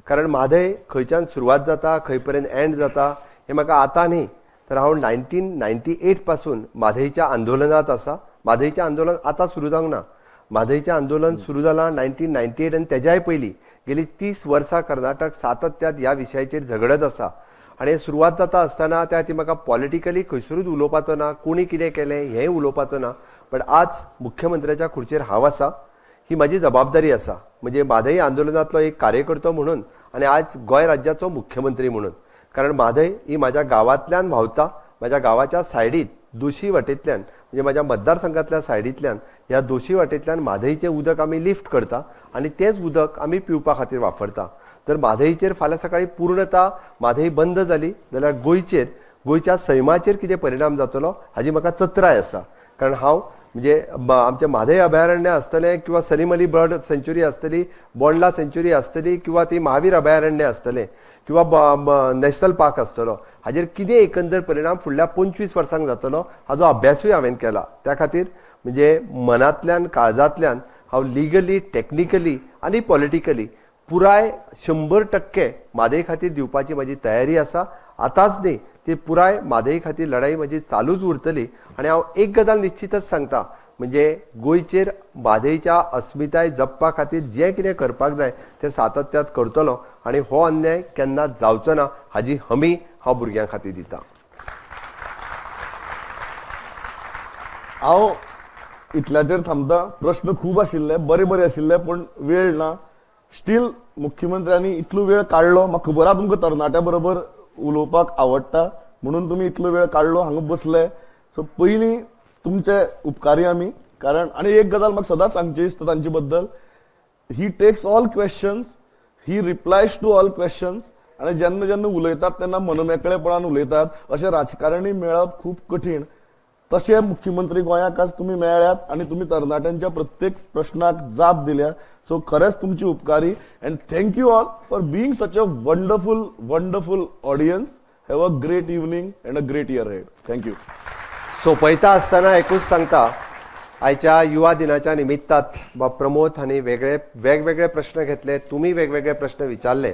कारण म्हादय खंयच्यान सुरवात जाता खंय पर्यंत एंड जाता हें म्हाका आतां न्ही तर हांव 1998 पासून म्हादयच्या आंदोलनात आसा. म्हादयचें आंदोलन आतां सुरू जावंक ना. म्हादयचें आंदोलन सुरू जालां 1998 आनी तेज्याय पयलीं. गेली 30 वर्सां कर्नाटक सातत्यात ह्या विशयाचेर झगडत आसा आनी सुरवात जाता आसतना त्या खातीर म्हाका पॉलिटिकली खंयसरूच उलोवपाचो ना, कोणी कितें केलें हेंय उलोवपाचो ना. बट आज मुख्यमंत्र्याच्या खुर्चेर हांव आसा, ही म्हाजी जबाबदारी आसा. म्हणजे म्हादय आंदोलनांतलो एक कार्यकर्तो म्हणून आनी आज गोंय राज्याचो मुख्यमंत्री म्हणून. कारण म्हादय ही म्हाज्या गांवांतल्यान व्हांवता, म्हाज्या गांवाच्या सायडीत दोशी वाटेंतल्यान, म्हणजे म्हाज्या मतदारसंघांतल्या सायडींतल्यान ह्या दोशी वाटेंतल्यान म्हादयचें उदक आमी लिफ्ट करता आनी तेंच उदक आमी पिवपा खातीर वापरता. तर म्हादयचेर फाल्यां सकाळीं पूर्णता म्हादय बंद जाली जाल्यार गोंयचेर, गोंयच्या सैमाचेर कितें परिणाम जातलो हाजी म्हाका चत्राय आसा. कारण हांव म्हणजे आमचें म्हादय अभयारण्य आसतलें किंवा सलीम अली बर्ड सेंच्युरी आसतली, बोंडला सेंच्युरी आसतली किंवा ती महावीर अभयारण्य आसतलें किंवा नॅशनल पार्क आसतलो, हाजेर कितें एकंदर परिणाम फुडल्या 25 वर्सांक जातलो हाजो अभ्यासूय हांवें केला. त्या खातीर म्हणजे मनांतल्यान काळजांतल्यान हांव लिगली, टॅक्निकली आनी पॉलिटिकली पुराय 100% म्हादय खातीर दिवपाची म्हाजी तयारी आसा. आतांच न्ही, ती पुराय म्हादय खातीर लढाई म्हजी चालूच उरतली. आनी हांव एक गजाल निश्चितच सांगता, म्हणजे गोंयचेर म्हादयच्या अस्मिताय जपपा खातीर जें कितें करपाक जाय तें सातत्यात करतलो आनी हो अन्याय केन्ना जावचो ना हाजी हमी हांव भुरग्यां खातीर दिता. हांव इतल्याचेर थांबता. प्रश्न खूब आशिल्ले, बरे बरे आशिल्ले, पूण वेळ ना. स्टील मुख्यमंत्र्यांनी इतलो वेळ काडलो. म्हाका खबर आहा तुमकां तरणाट्या बरोबर उलोवपाक आवडटा म्हणून तुमी इतलो वेळ काडलो, हांगा बसले. सो पयलीं तुमचे उपकारी आमी. कारण आनी एक गजाल म्हाका सदांच सांगची दिसता तांचे बद्दल, he takes all questions, he replies to all questions. आनी जेन्ना जेन्ना उलयतात तेन्ना मनमेकळेपणान उलयतात. अशें राजकारणी मेळप खूब कठीण. तशें मुख्यमंत्री गोंयाक आज तुमी मेळ्ळ्यात आनी तुमी तरणाट्यांच्या प्रत्येक प्रश्नाक जाप दिल्या. सो खरेंच तुमची उपकारी. And thank you all for being such a wonderful wonderful audience. Have a great evening and a great year ahead. Thank you. सोंपयता आसतना एकूच सांगता, आयच्या युवा दिनाच्या निमित्तात बा प्रमोद हांणी वेगवेगळे प्रश्न घेतले, तुमी वेगवेगळे प्रश्न विचारले.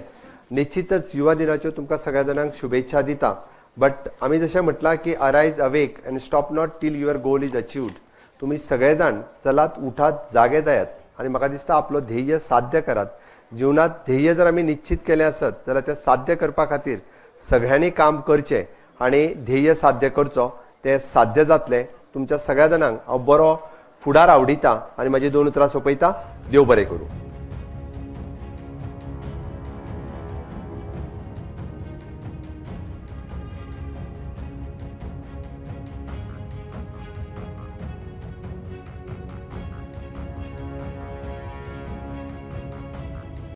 निश्चितच युवा दिनाच्यो तुमकां सगळ्या जाणांक शुभेच्छा दिता. बट आमी जशें म्हटलां की arise, awake and stop not till your goal is achieved. तुमी सगळे जाण चलात, उठात, जागे जायात आनी म्हाका दिसता आपलो ध्येय साध्य करात. जिवनांत ध्येय जर आमी निश्चित केलें आसत जाल्यार तें साध्य करपा खातीर सगळ्यांनी काम करचें आनी ध्येय साध्य करचो, तें साध्य जातलें. तुमच्या सगळ्या जाणांक हांव बरो फुडार आवडिता आनी म्हाजी 2 उतरां सोंपयता. देव बरें करूं.